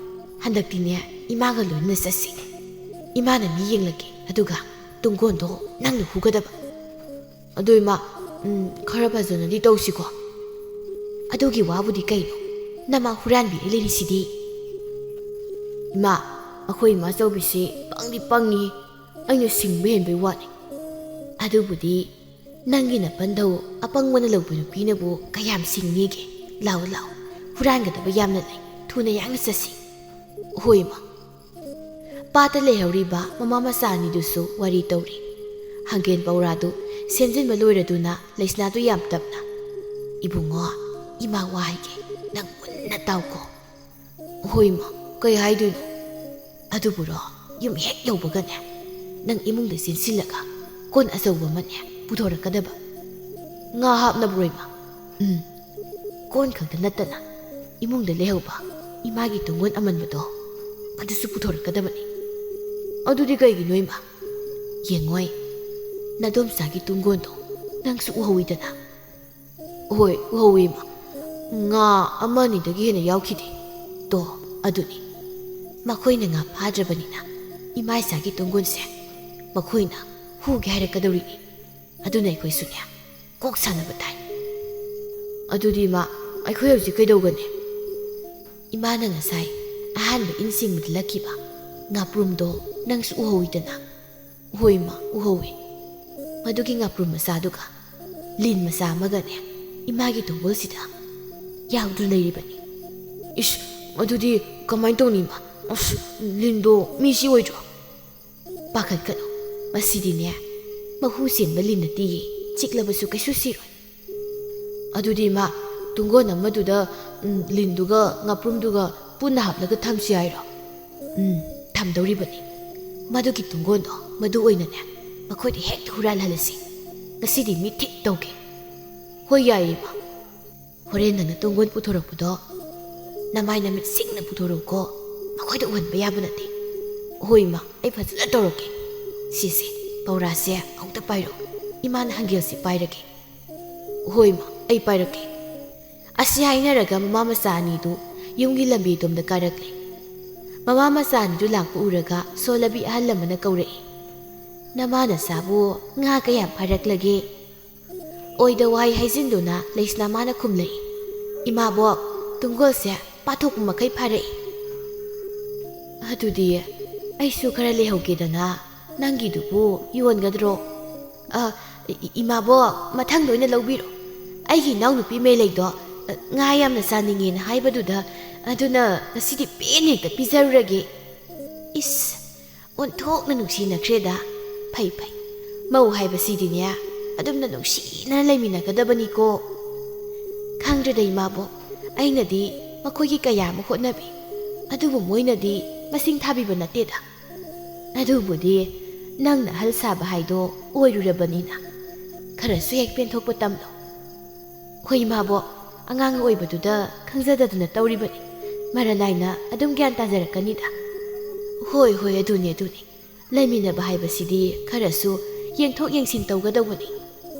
"ꯍꯟꯗꯛꯇꯤꯅꯦ, ꯏꯃꯥꯒ ꯂꯣꯏꯅꯅ ꯆꯠꯁꯤ꯫ ꯏꯃꯥꯅ ꯃꯤ ꯌꯦꯡꯂꯒꯦ, ꯑꯗꯨꯒ ꯇꯨꯡꯒꯣꯟꯗꯣ ꯅꯪꯅ ꯍꯨꯒꯗꯕ꯫" "ꯑꯗꯨ ꯏꯃꯥ, ꯎꯝ, ꯈꯔ ꯐꯖꯅꯗꯤ ꯇꯧꯁꯤꯀꯣ꯫" "ꯑꯗꯨꯒꯤ ꯋꯥꯕꯨꯗꯤ ꯀꯩꯅꯣ? ꯅꯃꯥ ꯍꯨꯔꯥꯟꯕꯤꯔ ꯂꯩꯔꯤꯁꯤꯗꯤ꯫" "ꯏꯃꯥ, ꯑꯩꯈꯣꯏ ꯏꯃꯥꯆꯧꯕꯤꯁꯤ ꯄꯪꯗꯤ ꯄꯪꯉꯤ꯫ ꯑꯩꯅ ꯁꯤꯡꯕ ꯍꯦꯟꯕꯩ ꯋꯥꯅꯤ꯫ ꯑꯗꯨꯕꯨꯗꯤ ꯅꯪꯒꯤ ꯅꯄꯟꯗꯧ ꯑꯄꯪꯕꯅ ꯂꯧꯕ ꯅꯨꯄꯤꯅꯕꯨ ꯀꯌꯥꯝ ꯁꯤꯡꯅꯤꯒꯦ? ꯂꯥꯛꯑꯣ, ꯂꯥꯛꯑꯣ, ꯍꯨꯔꯥꯟꯒꯗꯕ ꯌꯥꯝꯅ ꯂꯩ꯫ ꯊꯨꯅ ꯌꯥꯡꯅ ꯆꯠꯁꯤ꯫" "ꯍꯣꯏ, ꯏꯃꯥ꯫" ꯄꯥꯠꯇ ꯂꯩꯍꯧꯔꯤꯕ ꯃꯃꯥ ꯃꯆꯥ ꯑꯅꯤꯗꯨꯁꯨ ꯋꯥꯔꯤ ꯇꯧꯔꯤ꯫ ꯍꯪꯒꯦꯟ ꯄꯧꯔꯥꯗꯨ ꯁꯦꯝꯖꯤꯟꯕ ꯂꯣꯏꯔꯗꯨꯅ ꯂꯩꯁꯅꯥꯗꯨ ꯌꯥꯝ ꯇꯞꯅ, "ꯏꯕꯨꯡꯉꯣ, ꯏꯃꯥ ꯋꯥ ꯍꯥꯏꯒꯦ, ꯅꯪ ꯃꯨꯟꯅ ꯇꯥꯎꯀꯣ꯫" "ꯍꯣꯏ ꯏꯃꯥ, ꯀꯩ ꯍꯥꯏꯗꯣꯏꯅꯣ?" "ꯑꯗꯨꯕꯨꯔꯣ, ꯌꯨꯝ ꯍꯦꯛ ꯌꯧꯕꯒꯅꯦ, ꯅꯪ ꯏꯃꯨꯡꯗ ꯆꯦꯟꯁꯤꯜꯂꯒ ꯀꯣꯟ ꯑꯆꯧꯕ ꯑꯃꯅꯦ ꯄꯨꯊꯣꯔꯛꯀꯗꯕ꯫" "ꯉꯥ ꯍꯥꯞꯅꯕꯔꯣ ꯏꯃꯥ?" "ꯎꯝ, ꯀꯣꯟ ꯈꯛꯇ ꯅꯠꯇꯅ ꯏꯃꯨꯡꯗ ꯂꯩꯍꯧꯕ ꯏꯃꯥꯒꯤ ꯇꯨꯡꯒꯣꯟ ꯑꯃꯟꯕꯗꯣ, ꯑꯗꯨꯁꯨ ꯄꯨꯊꯣꯔꯛꯀꯗꯕꯅꯤ꯫" "ꯑꯗꯨꯗꯤ ꯀꯩꯒꯤꯅꯣ ꯏꯃꯥ?" "ꯌꯦꯡꯉꯣꯏ, ꯅꯗꯣꯝꯆꯥꯒꯤ ꯇꯨꯡꯒꯣꯟꯗꯣ ꯅꯪꯁꯨ ꯎꯍꯧꯏꯗꯅ꯫" "ꯍꯣꯏ, ꯎꯍꯧꯏ ꯏꯃꯥ꯫ ꯉꯥ ꯑꯃ ꯑꯅꯤꯗꯒꯤ ꯍꯦꯟꯅ ꯌꯥꯎꯈꯤꯗꯦ꯫" "ꯇꯣ, ꯑꯗꯨꯅꯤ꯫ ꯃꯈꯣꯏꯅ ꯉꯥ ꯐꯥꯗ꯭ꯔꯕꯅꯤꯅ ꯏꯃꯥ ꯏꯆꯥꯒꯤ ꯇꯨꯡꯒꯣꯟꯁꯦ ꯃꯈꯣꯏꯅ ꯍꯨꯒꯦ ꯍꯥꯏꯔꯛꯀꯗꯧꯔꯤꯅꯤ꯫ ꯑꯗꯨꯅ ꯑꯩꯈꯣꯏꯁꯨꯅꯦ, ꯀꯣꯛ ꯁꯥꯟꯅꯕ ꯇꯥꯏ꯫" "ꯑꯗꯨꯗꯤ ꯏꯃꯥ, ꯑꯩꯈꯣꯏ ꯍꯧꯖꯤꯛ ꯀꯩꯗꯧꯒꯅꯤ?" "ꯏꯃꯥꯅ ꯉꯁꯥꯏ ꯑꯍꯥꯟꯕ ꯏꯟ ꯆꯤꯡꯕꯗ ꯂꯛꯈꯤꯕ ꯉꯥꯄ꯭ꯔꯨꯝꯗꯣ ꯅꯪꯁꯨ ꯎꯍꯧꯏꯗꯅ꯫" "ꯍꯣꯏ ꯏꯃꯥ, ꯎꯍꯧꯏ꯫ ꯃꯗꯨꯒꯤ ꯉꯥꯄ꯭ꯔꯨꯝ ꯃꯆꯥꯗꯨꯒ ꯂꯤꯟ ꯃꯆꯥ ꯑꯃꯒꯅꯦ, ꯏꯃꯥꯒꯤ ꯇꯨꯡꯒꯣꯜꯁꯤꯗ ꯌꯥꯎꯗꯨꯅ ꯂꯩꯔꯤꯕꯅꯤ꯫" "ꯏꯁ, ꯑꯗꯨꯗꯤ ꯀꯃꯥꯏꯅ ꯇꯧꯅꯤ ꯏꯃꯥ? ꯑꯁ, ꯂꯤꯟꯗꯣ ꯃꯤꯁꯤ ꯑꯣꯏꯗ꯭ꯔꯣ?" "ꯄꯥꯈꯠꯀꯅꯨ, ꯃꯁꯤꯗꯤꯅꯦ, ꯃꯍꯨ ꯆꯦꯟꯕ ꯂꯤꯟ ꯅꯠꯇꯤꯌꯦ, ꯆꯤꯛꯂꯕꯁꯨ ꯀꯩꯁꯨ ꯁꯤꯔꯣꯏ꯫" "ꯑꯗꯨꯗꯤ ꯏꯃꯥ, ꯇꯨꯡꯒꯣꯟ ꯑꯃꯗꯨꯗ, ꯎꯝ, ꯂꯤꯟꯗꯨꯒ ꯉꯥꯄ꯭ꯔꯨꯝꯗꯨꯒ ꯄꯨꯟꯅ ꯍꯥꯞꯂꯒ ꯊꯝꯁꯤ ꯍꯥꯏꯔꯣ?" "ꯎꯝ, ꯊꯝꯗꯧꯔꯤꯕꯅꯤ꯫ ꯃꯗꯨꯒꯤ ꯇꯨꯡꯒꯣꯟꯗꯣ ꯃꯗꯨ ꯑꯣꯏꯅꯅꯦ, ꯃꯈꯣꯏꯗ ꯍꯦꯛꯇ ꯍꯨꯔꯥꯜꯍꯜꯂꯁꯤ꯫ ꯉꯁꯤꯗꯤ ꯃꯤ ꯊꯤꯠ ꯇꯧꯒꯦ꯫" "ꯍꯣꯏ, ꯌꯥꯏꯌꯦ ꯏꯃꯥ꯫ ꯍꯣꯔꯦꯟ ꯅꯪꯅ ꯇꯨꯡꯒꯣꯟ ꯄꯨꯊꯣꯔꯛꯄꯗꯣ ꯅꯃꯥꯏ ꯅꯃꯤꯠ ꯁꯤꯡꯅ ꯄꯨꯊꯣꯔꯛꯎꯀꯣ, ꯃꯈꯣꯏꯗ ꯎꯍꯟꯕ ꯌꯥꯕ ꯅꯠꯇꯦ꯫" "ꯍꯣꯏ ꯏꯃꯥ, ꯑꯩ ꯐꯖꯅ ꯇꯧꯔꯛꯀꯦ꯫ ꯁꯤꯁꯦ, ꯄꯧꯔꯥꯁꯦ ꯑꯃꯨꯛꯇ ꯄꯥꯏꯔꯣ, ꯏꯃꯥꯅ ꯍꯪꯒꯦꯜꯁꯦ ꯄꯥꯏꯔꯒꯦ꯫" "ꯍꯣꯏ ꯏꯃꯥ, ꯑꯩ ꯄꯥꯏꯔꯛꯀꯦ꯫" ꯑꯁꯤ ꯍꯥꯏꯅꯔꯒ ꯃꯃꯥ ꯃꯆꯥ ꯑꯅꯤꯗꯨ ꯌꯨꯝꯒꯤ ꯂꯝꯕꯤ ꯑꯗꯣꯝꯗ ꯀꯥꯔꯛꯂꯦ꯫ ꯃꯃꯥ ꯃꯆꯥ ꯑꯅꯤꯗꯨ ꯂꯥꯛꯄ ꯎꯔꯒ ꯁꯣꯜꯂꯕꯤ ꯑꯍꯜ ꯑꯃꯅ ꯀꯧꯔꯛꯏ, "ꯅꯃꯥ ꯅꯆꯥꯕꯨ ꯉꯥ ꯀꯌꯥꯝ ꯐꯥꯔꯛꯂꯒꯦ?" ꯑꯣꯏꯗ ꯋꯥꯍꯩ ꯍꯥꯏꯖꯤꯟꯗꯨꯅ ꯂꯩꯁꯅꯥ ꯃꯥꯅ ꯈꯨꯝꯂꯛꯏ, "ꯏꯃꯥꯕꯣꯛ, ꯇꯨꯡꯒꯣꯜꯁꯦ ꯄꯥꯊꯣꯛꯄ ꯃꯈꯩ ꯐꯥꯔꯛꯏ꯫" "ꯑꯗꯨꯗꯤ ꯑꯩꯁꯨ ꯈꯔ ꯂꯩꯍꯧꯒꯦꯗꯅ, ꯅꯪꯒꯤꯗꯨꯕꯨ ꯌꯣꯟꯒꯗ꯭ꯔꯣ?" "ꯑ, ꯏ-, ꯏꯃꯥꯕꯣꯛ, ꯃꯊꯪꯗ ꯑꯣꯏꯅ ꯂꯧꯕꯤꯔꯣ꯫ ꯑꯩꯒꯤ ꯏꯅꯥꯎꯅꯨꯄꯤ ꯃꯦꯂꯩꯗꯣ, ꯑ, ꯉꯥ ꯌꯥꯝꯅ ꯆꯥꯅꯤꯡꯉꯦꯅ ꯍꯥꯏꯕꯗꯨꯗ, ꯑꯗꯨꯅ ꯉꯁꯤꯗꯤ ꯄꯦꯟꯅ ꯍꯦꯛꯇ ꯄꯤꯖꯔꯨꯔꯒꯦ꯫" ꯏꯁ, ꯑꯣꯟꯊꯣꯛꯅ ꯅꯨꯡꯁꯤꯅꯈ꯭ꯔꯦꯗ꯫ ꯐꯩ, ꯐꯩ꯫ ꯃꯧ ꯍꯥꯏꯕꯁꯤꯗꯤꯅꯦ, ꯑꯗꯨꯝꯅ ꯅꯨꯡꯁꯤꯅ ꯂꯩꯃꯤꯟꯅꯒꯗꯕꯅꯤꯀꯣ꯫ ꯈꯪꯗ꯭ꯔꯦꯗ ꯏꯃꯥꯕꯣꯛ, ꯑꯩꯅꯗꯤ ꯃꯈꯣꯏꯒꯤ ꯀꯌꯥ ꯑꯃ ꯍꯣꯠꯅꯕꯤ, ꯑꯗꯨꯕꯨ ꯃꯣꯏꯅꯗꯤ ꯃꯁꯤꯡ ꯊꯥꯕꯤꯕ ꯅꯠꯇꯦꯗ꯫ ꯑꯗꯨꯕꯨꯗꯤ ꯅꯪꯅ ꯑꯍꯜ ꯁꯥꯕ ꯍꯥꯏꯗꯣ ꯑꯣꯏꯔꯨꯔꯕꯅꯤꯅ, ꯈꯔꯁꯨ ꯍꯦꯛ ꯄꯦꯟꯊꯣꯛꯄ ꯇꯝꯂꯣ꯫ ꯍꯣꯏ ꯏꯃꯥꯕꯣꯛ, ꯑꯉꯥꯡ ꯑꯣꯏꯕꯗꯨꯗ ꯈꯪꯖꯗꯗꯅ ꯇꯧꯔꯤꯕꯅꯤ꯫ ꯃꯔꯥ ꯅꯥꯏꯅ ꯑꯗꯨꯝ ꯒ꯭ꯌꯥꯟ ꯇꯥꯖꯔꯛꯀꯅꯤꯗ꯫ ꯍꯣꯏ ꯍꯣꯏ, ꯑꯗꯨꯅꯤ ꯑꯗꯨꯅꯤ꯫ ꯂꯩꯃꯤꯟꯅꯕ ꯍꯥꯏꯕꯁꯤꯗꯤ ꯈꯔꯁꯨ ꯌꯦꯡꯊꯣꯛ ꯌꯦꯡꯁꯤꯟ ꯇꯧꯒꯗꯧꯕꯅꯤ꯫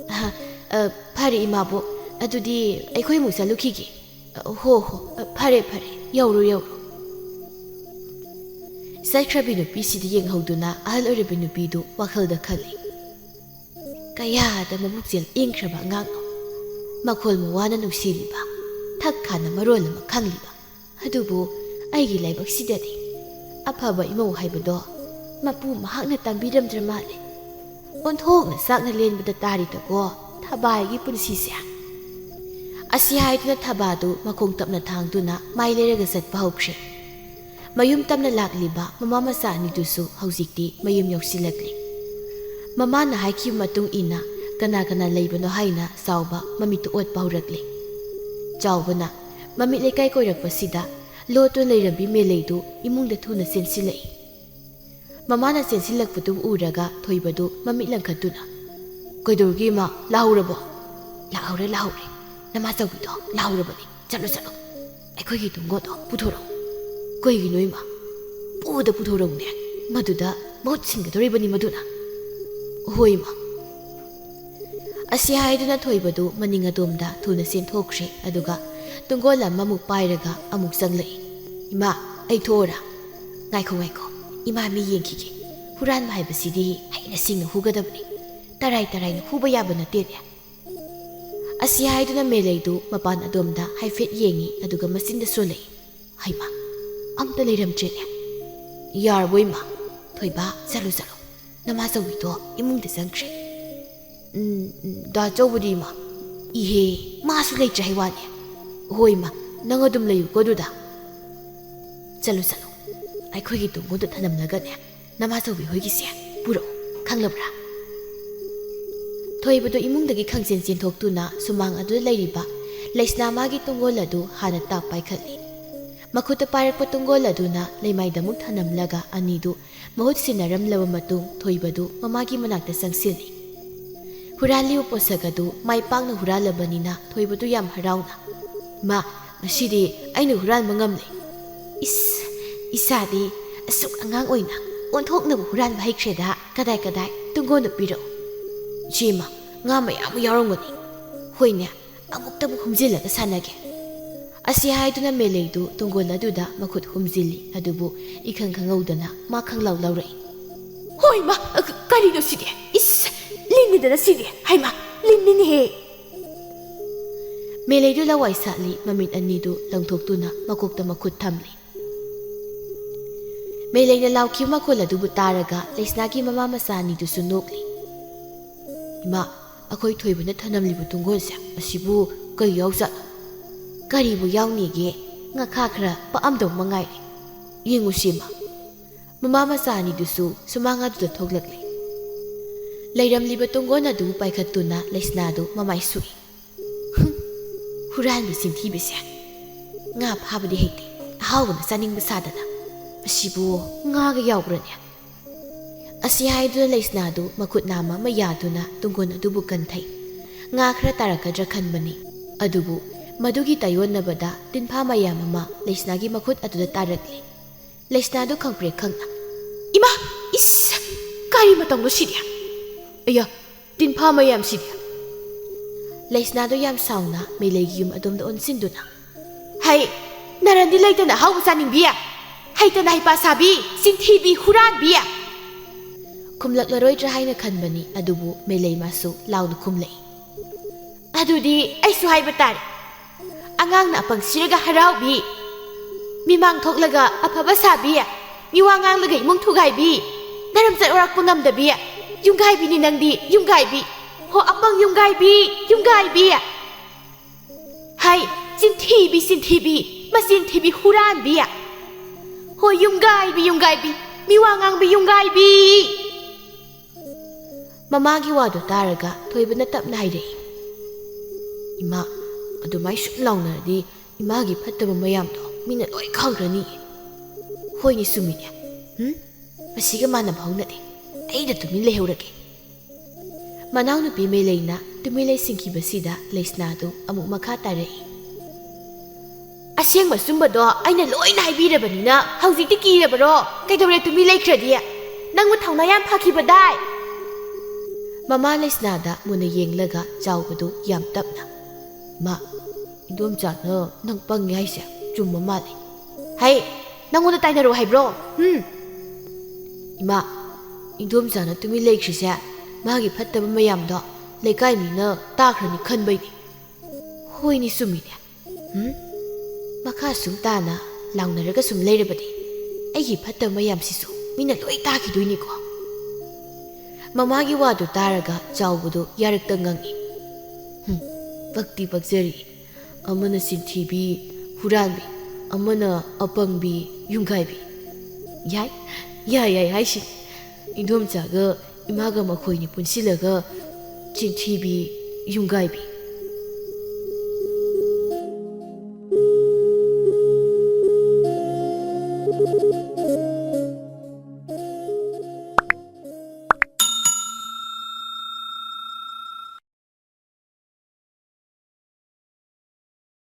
ꯑ, ꯑ, ꯐꯔꯦ ꯏꯃꯥꯕꯣꯛ, ꯑꯗꯨꯗꯤ ꯑꯩꯈꯣꯏ ꯑꯃꯨꯛ ꯆꯠꯂꯨꯈꯤꯒꯦ꯫ ꯑ, ꯍꯣ ꯍꯣ, ꯑ, ꯐꯔꯦ ꯐꯔꯦ, ꯌꯧꯔꯨ ꯌꯧꯔꯨ꯫ ꯆꯠꯈ꯭ꯔꯕꯤ ꯅꯨꯄꯤꯁꯤꯗ ꯌꯦꯡꯍꯧꯗꯨꯅ ꯑꯍꯜ ꯑꯣꯏꯔꯕꯤ ꯅꯨꯄꯤꯗꯨ ꯋꯥꯈꯜꯗ ꯈꯜꯂꯤ꯫ ꯀꯌꯥꯗ ꯃꯕꯨꯛꯆꯦꯜ ꯏꯪꯈ꯭ꯔꯕ ꯑꯉꯥꯡꯅꯣ! ꯃꯈꯣꯜ ꯃꯋꯥꯅ ꯅꯨꯡꯁꯤꯔꯤꯕ, ꯊꯛ ꯈꯥꯅ ꯃꯔꯣꯜ ꯑꯃ ꯈꯪꯂꯤꯕ꯫ ꯑꯗꯨꯕꯨ ꯑꯩꯒꯤ ꯂꯥꯏꯕꯛꯁꯤꯗꯗꯤ ꯑꯐꯕ ꯏꯃꯧ ꯍꯥꯏꯕꯗꯣ ꯃꯄꯨ ꯃꯍꯥꯛꯅ ꯇꯝꯕꯤꯔꯝꯗ꯭ꯔ ꯃꯥꯜꯂꯦ꯫ ꯑꯣꯟꯊꯣꯛꯅ ꯆꯥꯛꯅ ꯂꯦꯟꯕꯗ ꯇꯥꯔꯤꯗꯀꯣ ꯊꯕꯥꯏꯒꯤ ꯄꯨꯟꯁꯤꯁꯦ꯫ ꯑꯁꯤ ꯍꯥꯏꯗꯨꯅ ꯊꯕꯥꯗꯨ ꯃꯈꯣꯡ ꯇꯞꯅ ꯊꯥꯡꯗꯨꯅ ꯃꯥꯏ ꯂꯩꯔꯒ ꯆꯠꯄ ꯍꯧꯈ꯭ꯔꯦ꯫ ꯃꯌꯨꯝ ꯇꯝꯅ ꯂꯥꯛꯂꯤꯕ ꯃꯃꯥ ꯃꯆꯥ ꯑꯅꯤꯗꯨꯁꯨ ꯍꯧꯖꯤꯛꯇꯤ ꯃꯌꯨꯝ ꯌꯧꯁꯤꯜꯂꯛꯂꯤ꯫ ꯃꯃꯥꯅ ꯍꯥꯏꯈꯤꯕ ꯃꯇꯨꯡ ꯏꯟꯅ ꯀꯅꯥ ꯀꯅꯥ ꯂꯩꯕꯅꯣ ꯍꯥꯏꯅ ꯆꯥꯎꯕ ꯃꯃꯤꯠꯇꯨ ꯑꯣꯠꯄ ꯍꯧꯔꯛꯂꯤ꯫ ꯆꯥꯎꯕꯅ ꯃꯃꯤꯠ ꯂꯩꯀꯥꯏ ꯀꯣꯏꯔꯛꯄꯁꯤꯗ ꯂꯣꯠꯇꯨꯅ ꯂꯩꯔꯝꯕꯤ ꯃꯦꯂꯩꯗꯨ ꯏꯃꯨꯡꯗ ꯊꯨꯅ ꯆꯦꯟꯁꯤꯜꯂꯛꯏ꯫ ꯃꯃꯥꯅ ꯆꯦꯟꯁꯤꯜꯂꯛꯄꯗꯨ ꯎꯔꯒ ꯊꯣꯏꯕꯗꯨ ꯃꯃꯤꯠ ꯂꯪꯈꯠꯇꯨꯅ, "ꯀꯩꯗꯧꯔꯒꯦ ꯏꯃꯥ? ꯂꯥꯛꯍꯧꯔꯕꯣ?" "ꯂꯥꯛꯍꯧꯔꯦ, ꯂꯥꯛꯍꯧꯔꯦ꯫ ꯅꯃꯥꯆꯧꯕꯤꯗꯣ ꯂꯥꯛꯍꯧꯔꯕꯅꯤ꯫ ꯆꯠꯂꯣ, ꯆꯠꯂꯣ꯫ ꯑꯩꯈꯣꯏꯒꯤ ꯇꯨꯡꯒꯣꯟꯗꯣ ꯄꯨꯊꯣꯔꯛꯑꯣ꯫" "ꯀꯩꯒꯤꯅꯣ ꯏꯃꯥ?" "ꯄꯨꯗ ꯄꯨꯊꯣꯔꯛꯎꯅꯦ꯫ ꯃꯗꯨꯗ ꯃꯍꯨꯠ ꯁꯤꯟꯒꯗꯧꯔꯤꯕꯅꯤ ꯃꯗꯨꯅ꯫" "ꯍꯣꯏ ꯏꯃꯥ꯫" ꯑꯁꯤ ꯍꯥꯏꯗꯨꯅ ꯊꯣꯏꯕꯗꯨ ꯃꯅꯤꯡ ꯑꯗꯣꯝꯗ ꯊꯨꯅ ꯆꯦꯟꯊꯣꯛꯈ꯭ꯔꯦ, ꯑꯗꯨꯒ ꯇꯨꯡꯒꯣꯜ ꯑꯃꯃꯨꯛ ꯄꯥꯏꯔꯒ ꯑꯃꯨꯛ ꯆꯪꯂꯛꯏ꯫ "ꯏꯃꯥ, ꯑꯩ ꯊꯣꯛꯑꯣꯔꯥ?" "ꯉꯥꯏꯈꯣ, ꯉꯥꯏꯈꯣ꯫ ꯏꯃꯥ ꯃꯤ ꯌꯦꯡꯈꯤꯒꯦ꯫ ꯍꯨꯔꯥꯟꯕ ꯍꯥꯏꯕꯁꯤꯗꯤ ꯍꯩꯅ ꯁꯤꯡꯅ ꯍꯨꯒꯗꯕꯅꯤ꯫ ꯇꯔꯥꯏ ꯇꯔꯥꯏꯅ ꯍꯨꯕ ꯌꯥꯕ ꯅꯠꯇꯦꯅꯦ꯫" ꯑꯁꯤ ꯍꯥꯏꯗꯨꯅ ꯃꯦꯂꯩꯗꯨ ꯃꯄꯥꯟ ꯑꯗꯣꯝꯗ ꯍꯥꯏꯐꯦꯠ ꯌꯦꯡꯉꯤ, ꯑꯗꯨꯒ ꯃꯆꯤꯟꯗ ꯁꯣꯜꯂꯛꯏ꯫ "ꯍꯩꯃꯥ, ꯑꯝꯇ ꯂꯩꯔꯝꯗ꯭ꯔꯦꯅꯦ꯫ ꯌꯥꯔꯕꯣ ꯏꯃꯥ?" "ꯊꯣꯏꯕ, ꯆꯠꯂꯨ, ꯆꯠꯂꯨ꯫ ꯅꯃꯥꯆꯧꯕꯤꯗꯣ ꯏꯃꯨꯡꯗ ꯆꯪꯈ꯭ꯔꯦ꯫" "ꯎꯝ, ꯎꯝ, ꯗꯥ ꯆꯧꯕꯗꯤ ꯏꯃꯥ?" "ꯏꯍꯦ, ꯃꯥꯁꯨ ꯂꯩꯇ꯭ꯔꯦ ꯍꯥꯏ ꯋꯥꯅꯦ꯫" "ꯍꯣꯏ ꯏꯃꯥ, ꯅꯪ ꯑꯗꯨꯝ ꯂꯩꯌꯨꯀꯣ ꯑꯗꯨꯗ꯫ ꯆꯠꯂꯨ, ꯆꯠꯂꯨ꯫ ꯑꯩꯈꯣꯏꯒꯤ ꯇꯨꯡꯒꯣꯟꯗ ꯊꯅꯝꯂꯒꯅꯦ, ꯅꯃꯥꯆꯧꯕꯤ ꯍꯣꯏꯒꯤꯁꯦ ꯄꯨꯔꯛꯎ, ꯈꯪꯂꯕ꯭ꯔꯥ?" ꯊꯣꯏꯕꯗꯨ ꯏꯃꯨꯡꯗꯒꯤ ꯈꯪꯆꯦꯟ ꯆꯦꯟꯊꯣꯛꯇꯨꯅ ꯁꯨꯃꯥꯡ ꯑꯗꯨꯗ ꯂꯩꯔꯤꯕ ꯂꯩꯁꯅꯥ ꯃꯥꯒꯤ ꯇꯨꯡꯒꯣꯜ ꯑꯗꯨ ꯍꯥꯟꯅ ꯇꯥꯛ ꯄꯥꯏꯈꯠꯂꯤ꯫ ꯃꯈꯨꯠꯇ ꯄꯥꯏꯔꯛꯄ ꯇꯨꯡꯒꯣꯜ ꯑꯗꯨꯅ ꯂꯩꯃꯥꯏꯗ ꯑꯃꯨꯛ ꯊꯅꯝꯂꯒ ꯑꯅꯤꯗꯨ ꯃꯍꯨꯠ ꯁꯤꯟꯅꯔꯝꯂꯕ ꯃꯇꯨꯡ ꯊꯣꯏꯕꯗꯨ ꯃꯃꯥꯒꯤ ꯃꯅꯥꯛꯇ ꯆꯪꯁꯤꯜꯂꯤ꯫ ꯍꯨꯔꯥꯜꯂꯤꯕ ꯄꯣꯠꯁꯛ ꯑꯗꯨ ꯃꯥꯏ ꯄꯥꯛꯅ ꯍꯨꯔꯥꯜꯂꯕꯅꯤꯅ ꯊꯣꯏꯕꯗꯨ ꯌꯥꯝ ꯍꯔꯥꯎꯅ, "ꯏꯃꯥ, ꯉꯁꯤꯗꯤ ꯑꯩꯅ ꯍꯨꯔꯥꯟꯕ ꯉꯝꯂꯦ꯫ ꯏꯁ, ꯏꯆꯥꯗꯤ ꯑꯁꯨꯛ ꯑꯉꯥꯡ ꯑꯣꯏꯅ ꯑꯣꯟꯊꯣꯛꯅꯕ ꯍꯨꯔꯥꯟꯕ ꯍꯩꯈ꯭ꯔꯦꯗ꯫ ꯀꯗꯥꯏ ꯀꯗꯥꯏ, ꯇꯨꯡꯒꯣꯟꯗꯨ ꯄꯤꯔꯛꯎ꯫ ꯏꯆꯦꯃ, ꯉꯥ ꯃꯌꯥꯝ ꯑꯃ ꯌꯥꯎꯔꯝꯒꯅꯤ꯫ ꯍꯣꯏꯅꯦ, ꯑꯃꯨꯛꯇꯕꯨ ꯍꯨꯝꯖꯤꯜꯂꯒ ꯁꯥꯟꯅꯒꯦ"꯫ ꯑꯁꯤ ꯍꯥꯏꯗꯨꯅ ꯃꯦꯂꯩꯗꯨ ꯇꯨꯡꯒꯣꯜ ꯑꯗꯨꯗ ꯃꯈꯨꯠ ꯍꯨꯝꯖꯤꯜꯂꯤ, ꯑꯗꯨꯕꯨ ꯏꯈꯪ ꯈꯪꯍꯧꯗꯅ ꯃꯥ ꯈꯪꯂꯥꯎ ꯂꯥꯎꯔꯛꯏ꯫ "ꯍꯣꯏ ꯃꯥ, ꯑ, ꯀ-, ꯀꯔꯤꯅꯣ ꯁꯤꯗꯤ? ꯏꯁ, ꯂꯤꯟꯅꯤꯗꯅ ꯁꯤꯗꯤ꯫ ꯍꯩꯃꯥ, ꯂꯤꯟꯅꯤꯅꯦꯍꯦ!" ꯃꯦꯂꯩꯗꯨ ꯂꯋꯥꯏ ꯁꯥꯠꯂꯤ, ꯃꯃꯤꯠ ꯑꯅꯤꯗꯨ ꯂꯪꯊꯣꯛꯇꯨꯅ ꯃꯀꯣꯛꯇ ꯃꯈꯨꯠ ꯊꯝꯂꯤ꯫ ꯃꯦꯂꯩꯅ ꯂꯥꯎꯈꯤꯕ ꯃꯈꯣꯜ ꯑꯗꯨꯕꯨ ꯇꯥꯔꯒ ꯂꯩꯁꯅꯥꯒꯤ ꯃꯃꯥ ꯃꯆꯥ ꯑꯅꯤꯗꯨꯁꯨ ꯅꯣꯛꯂꯤ꯫ "ꯏꯃꯥ, ꯑꯩꯈꯣꯏ ꯊꯣꯏꯕꯅ ꯊꯅꯝꯂꯤꯕ ꯇꯨꯡꯒꯣꯟꯁꯦ ꯑꯁꯤꯕꯨ ꯀꯩ ꯌꯥꯎꯖꯥꯠꯅꯣ? ꯀꯔꯤꯕꯨ ꯌꯥꯎꯅꯤꯒꯦ? ꯉꯥꯈꯥ ꯈꯔ ꯄꯛꯑꯝꯗꯧ ꯃꯉꯥꯏꯔꯦ꯫ ꯌꯦꯡꯉꯨꯁꯤ ꯏꯃꯥ"꯫ ꯃꯃꯥ ꯃꯆꯥ ꯑꯅꯤꯗꯨꯁꯨ ꯁꯨꯃꯥꯡ ꯑꯗꯨꯗ ꯊꯣꯛꯂꯛꯂꯦ꯫ ꯂꯩꯔꯝꯂꯤꯕ ꯇꯨꯡꯒꯣꯟ ꯑꯗꯨ ꯄꯥꯏꯈꯠꯇꯨꯅ ꯂꯩꯁꯅꯥꯗꯨ ꯃꯃꯥꯏ ꯁꯨꯛꯏ꯫ "ꯍꯨꯝ, ꯍꯨꯔꯥꯟꯕꯤ ꯆꯤꯟꯊꯤꯕꯤꯁꯦ꯫ ꯉꯥ ꯐꯥꯕꯗꯤ ꯍꯩꯇꯦ, ꯑꯍꯥꯎꯕꯅ ꯆꯥꯅꯤꯡꯕ ꯁꯥꯗꯅ꯫ ꯃꯁꯤꯕꯨ ꯉꯥꯒ ꯌꯥꯎꯕ꯭ꯔꯅꯦ?" ꯑꯁꯤ ꯍꯥꯏꯗꯨꯅ ꯂꯩꯁꯅꯥꯗꯨ ꯃꯈꯨꯠ ꯅꯥꯝꯃ ꯑꯃ ꯌꯥꯗꯨꯅ ꯇꯨꯡꯒꯣꯟ ꯑꯗꯨꯕꯨ ꯀꯟꯊꯩ꯫ ꯉꯥ ꯈꯔ ꯇꯥꯔꯛꯀꯗ꯭ꯔꯥ ꯈꯟꯕꯅꯤ, ꯑꯗꯨꯕꯨ ꯃꯗꯨꯒꯤ ꯇꯥꯏꯌꯣꯟꯅꯕꯗ ꯇꯤꯟꯐꯥ ꯃꯌꯥꯝ ꯑꯃ ꯂꯩꯁꯅꯥꯒꯤ ꯃꯈꯨꯠ ꯑꯗꯨꯗ ꯇꯥꯔꯛꯂꯦ꯫ ꯂꯩꯁꯅꯥꯗꯨ ꯈꯪꯄ꯭ꯔꯦꯛ ꯈꯪꯅ, "ꯏꯃꯥ! ꯏꯁ! ꯀꯔꯤ ꯃꯇꯧꯅꯣ ꯁꯤꯗꯤ? ꯑꯌꯥ! ꯇꯤꯟꯐꯥ ꯃꯌꯥꯝꯁꯤꯗꯤ!" ꯂꯩꯁꯅꯥꯗꯨ ꯌꯥꯝ ꯁꯥꯎꯅ ꯃꯦꯂꯩꯒꯤ ꯌꯨꯝ ꯑꯗꯣꯝꯗ ꯑꯣꯟꯁꯤꯟꯗꯨꯅ, "ꯍꯩ! ꯅꯔꯟꯗꯤ ꯂꯩꯇꯅ ꯑꯍꯥꯎꯕ ꯆꯥꯅꯤꯡꯕꯤ! ꯍꯩꯇꯅ ꯍꯩꯄꯥ ꯁꯥꯕꯤ! ꯆꯤꯟꯊꯤꯕꯤ! ꯍꯨꯔꯥꯟꯕꯤ!" ꯈꯨꯝꯂꯛꯂꯔꯣꯏꯗ꯭ꯔꯥ ꯍꯥꯏꯅ ꯈꯟꯕꯅꯤ, ꯑꯗꯨꯕꯨ ꯃꯦꯂꯩ ꯃꯥꯁꯨ ꯂꯥꯎꯅ ꯈꯨꯝꯂꯛꯏ꯫ "ꯑꯗꯨꯗꯤ ꯑꯩꯁꯨ ꯍꯥꯏꯕ ꯇꯥꯔꯦ꯫ ꯑꯉꯥꯡꯅ ꯑꯄꯪ ꯁꯤꯔꯒ ꯍꯔꯥꯎꯕꯤ, ꯃꯤꯃꯥꯡ ꯊꯣꯛꯂꯒ ꯑꯐꯕ ꯁꯥꯕꯤ, ꯃꯤꯋꯥ ꯉꯥꯡꯂꯒ ꯏꯃꯨꯡ ꯊꯨꯒꯥꯏꯕꯤ, ꯅꯔꯝ ꯆꯠ ꯑꯣꯔꯛꯄ ꯉꯝꯗꯕꯤ, ꯌꯨꯝꯒꯥꯏꯕꯤꯅꯤ ꯅꯪꯗꯤ, ꯌꯨꯝꯒꯥꯏꯕꯤ꯫ ꯍꯣ, ꯑꯄꯪ ꯌꯨꯝꯒꯥꯏꯕꯤ, ꯌꯨꯝꯒꯥꯏꯕꯤ! ꯍꯥꯏ, ꯆꯤꯟꯊꯤꯕꯤ, ꯆꯤꯟꯊꯤꯕꯤ, ꯃꯆꯤꯟ ꯊꯤꯕꯤ, ꯍꯨꯔꯥꯟꯕꯤ! ꯍꯣ, ꯌꯨꯝꯒꯥꯏꯕꯤ, ꯌꯨꯝꯒꯥꯏꯕꯤ, ꯃꯤꯋꯥ ꯉꯥꯡꯕꯤ, ꯌꯨꯝꯒꯥꯏꯕꯤ!" ꯃꯃꯥꯒꯤ ꯋꯥꯗꯨ ꯇꯥꯔꯒ ꯊꯣꯏꯕꯅ ꯇꯞꯅ ꯍꯥꯏꯔꯛꯏ, "ꯏꯃꯥ, ꯑꯗꯨꯃꯥꯏ ꯁꯨꯝ ꯂꯥꯎꯅꯔꯗꯤ ꯏꯃꯥꯒꯤ ꯐꯠꯇꯕ ꯃꯌꯥꯝꯗꯣ ꯃꯤꯅ ꯂꯣꯏ ꯈꯪꯈ꯭ꯔꯅꯤ꯫ ꯍꯣꯏꯅꯦ, ꯆꯨꯝꯃꯤꯅꯦ꯫ ꯍꯨꯝ? ꯃꯁꯤꯒ ꯃꯥꯟꯅꯕ ꯍꯧꯅꯗꯦ꯫ ꯑꯩꯗ ꯇꯨꯃꯤꯟ ꯂꯩꯍꯧꯔꯒꯦ꯫" ꯃꯅꯥꯎꯅꯨꯄꯤ ꯃꯦꯂꯩꯅ ꯇꯨꯃꯤꯟ ꯂꯩꯁꯤꯟꯈꯤꯕꯁꯤꯗ ꯂꯩꯁꯅꯥꯗꯨ ꯑꯃꯨꯛ ꯃꯈꯥ ꯇꯥꯔꯛꯏ, "ꯑꯁꯦꯡꯕ ꯑꯆꯨꯝꯕꯗꯣ ꯑꯩꯅ ꯂꯣꯏꯅ ꯍꯥꯏꯕꯤꯔꯕꯅꯤꯅ ꯍꯧꯖꯤꯛꯇꯤ ꯀꯤꯔꯕꯔꯣ? ꯀꯩꯗꯧꯔꯦ ꯇꯨꯃꯤꯟ ꯂꯩꯈ꯭ꯔꯗꯤ? ꯅꯪꯕꯨ ꯊꯧꯅꯥ ꯌꯥꯝ ꯐꯈꯤꯕꯗꯥꯏ?" ꯃꯃꯥ ꯂꯩꯁꯅꯥꯗ ꯃꯨꯟꯅ ꯌꯦꯡꯂꯒ ꯆꯥꯎꯕꯗꯨ ꯌꯥꯝ ꯇꯞꯅ, "ꯏꯃꯥ, ꯏꯟꯗꯣꯝꯆꯥꯅ ꯅꯪ ꯄꯪꯉꯦ ꯍꯥꯏꯁꯦ ꯆꯨꯝꯕ ꯃꯥꯜꯂꯦ꯫" "ꯍꯩ, ꯅꯪꯉꯣꯟꯗ ꯇꯥꯏꯅꯔꯣ ꯍꯥꯏꯕ꯭ꯔꯣ? ꯍꯨꯝ?" "ꯏꯃꯥ, ꯏꯟꯗꯣꯝꯆꯥꯅ ꯇꯨꯃꯤꯟ ꯂꯩꯈ꯭ꯔꯤꯁꯦ ꯃꯥꯒꯤ ꯐꯠꯇꯕ ꯃꯌꯥꯝꯗꯣ ꯂꯩꯀꯥꯏ ꯃꯤꯅ ꯇꯥꯈ꯭ꯔꯅꯤ ꯈꯟꯕꯩꯅꯤ꯫" "ꯍꯣꯏꯅꯦ, ꯆꯨꯝꯃꯤꯅꯦ꯫ ꯍꯨꯝ? ꯃꯈꯥ ꯁꯨꯝ ꯇꯥꯅ ꯂꯥꯎꯅꯔꯒ ꯁꯨꯝ ꯂꯩꯔꯕꯗꯤ ꯑꯩꯒꯤ ꯐꯠꯇꯕ ꯃꯌꯥꯝꯁꯤꯁꯨ ꯃꯤꯅ ꯂꯣꯏ ꯇꯥꯈꯤꯗꯣꯏꯅꯤꯀꯣ?" ꯃꯃꯥꯒꯤ ꯋꯥꯗꯨ ꯇꯥꯔꯒ ꯆꯥꯎꯕꯗꯨ ꯌꯥꯔꯛꯇ ꯉꯪꯏ꯫ "ꯍꯨꯝ, ꯄꯛꯇꯤ ꯄꯛꯆꯔꯤ꯫ ꯑꯃꯅ ꯆꯤꯟꯊꯤꯕꯤ, ꯍꯨꯔꯥꯟꯕꯤ, ꯑꯃꯅ ꯑꯄꯪꯕꯤ, ꯌꯨꯝꯒꯥꯏꯕꯤ꯫ ꯌꯥꯏ, ꯌꯥꯏ, ꯌꯥꯏ ꯍꯥꯏꯁꯤ꯫ ꯏꯟꯗꯣꯝꯆꯥꯒ ꯏꯃꯥꯒ ꯃꯈꯣꯏꯅꯤ ꯄꯨꯟꯁꯤꯜꯂꯒ ꯆꯤꯟꯊꯤꯕꯤ, ꯌꯨꯝꯒꯥꯏꯕꯤ꯫"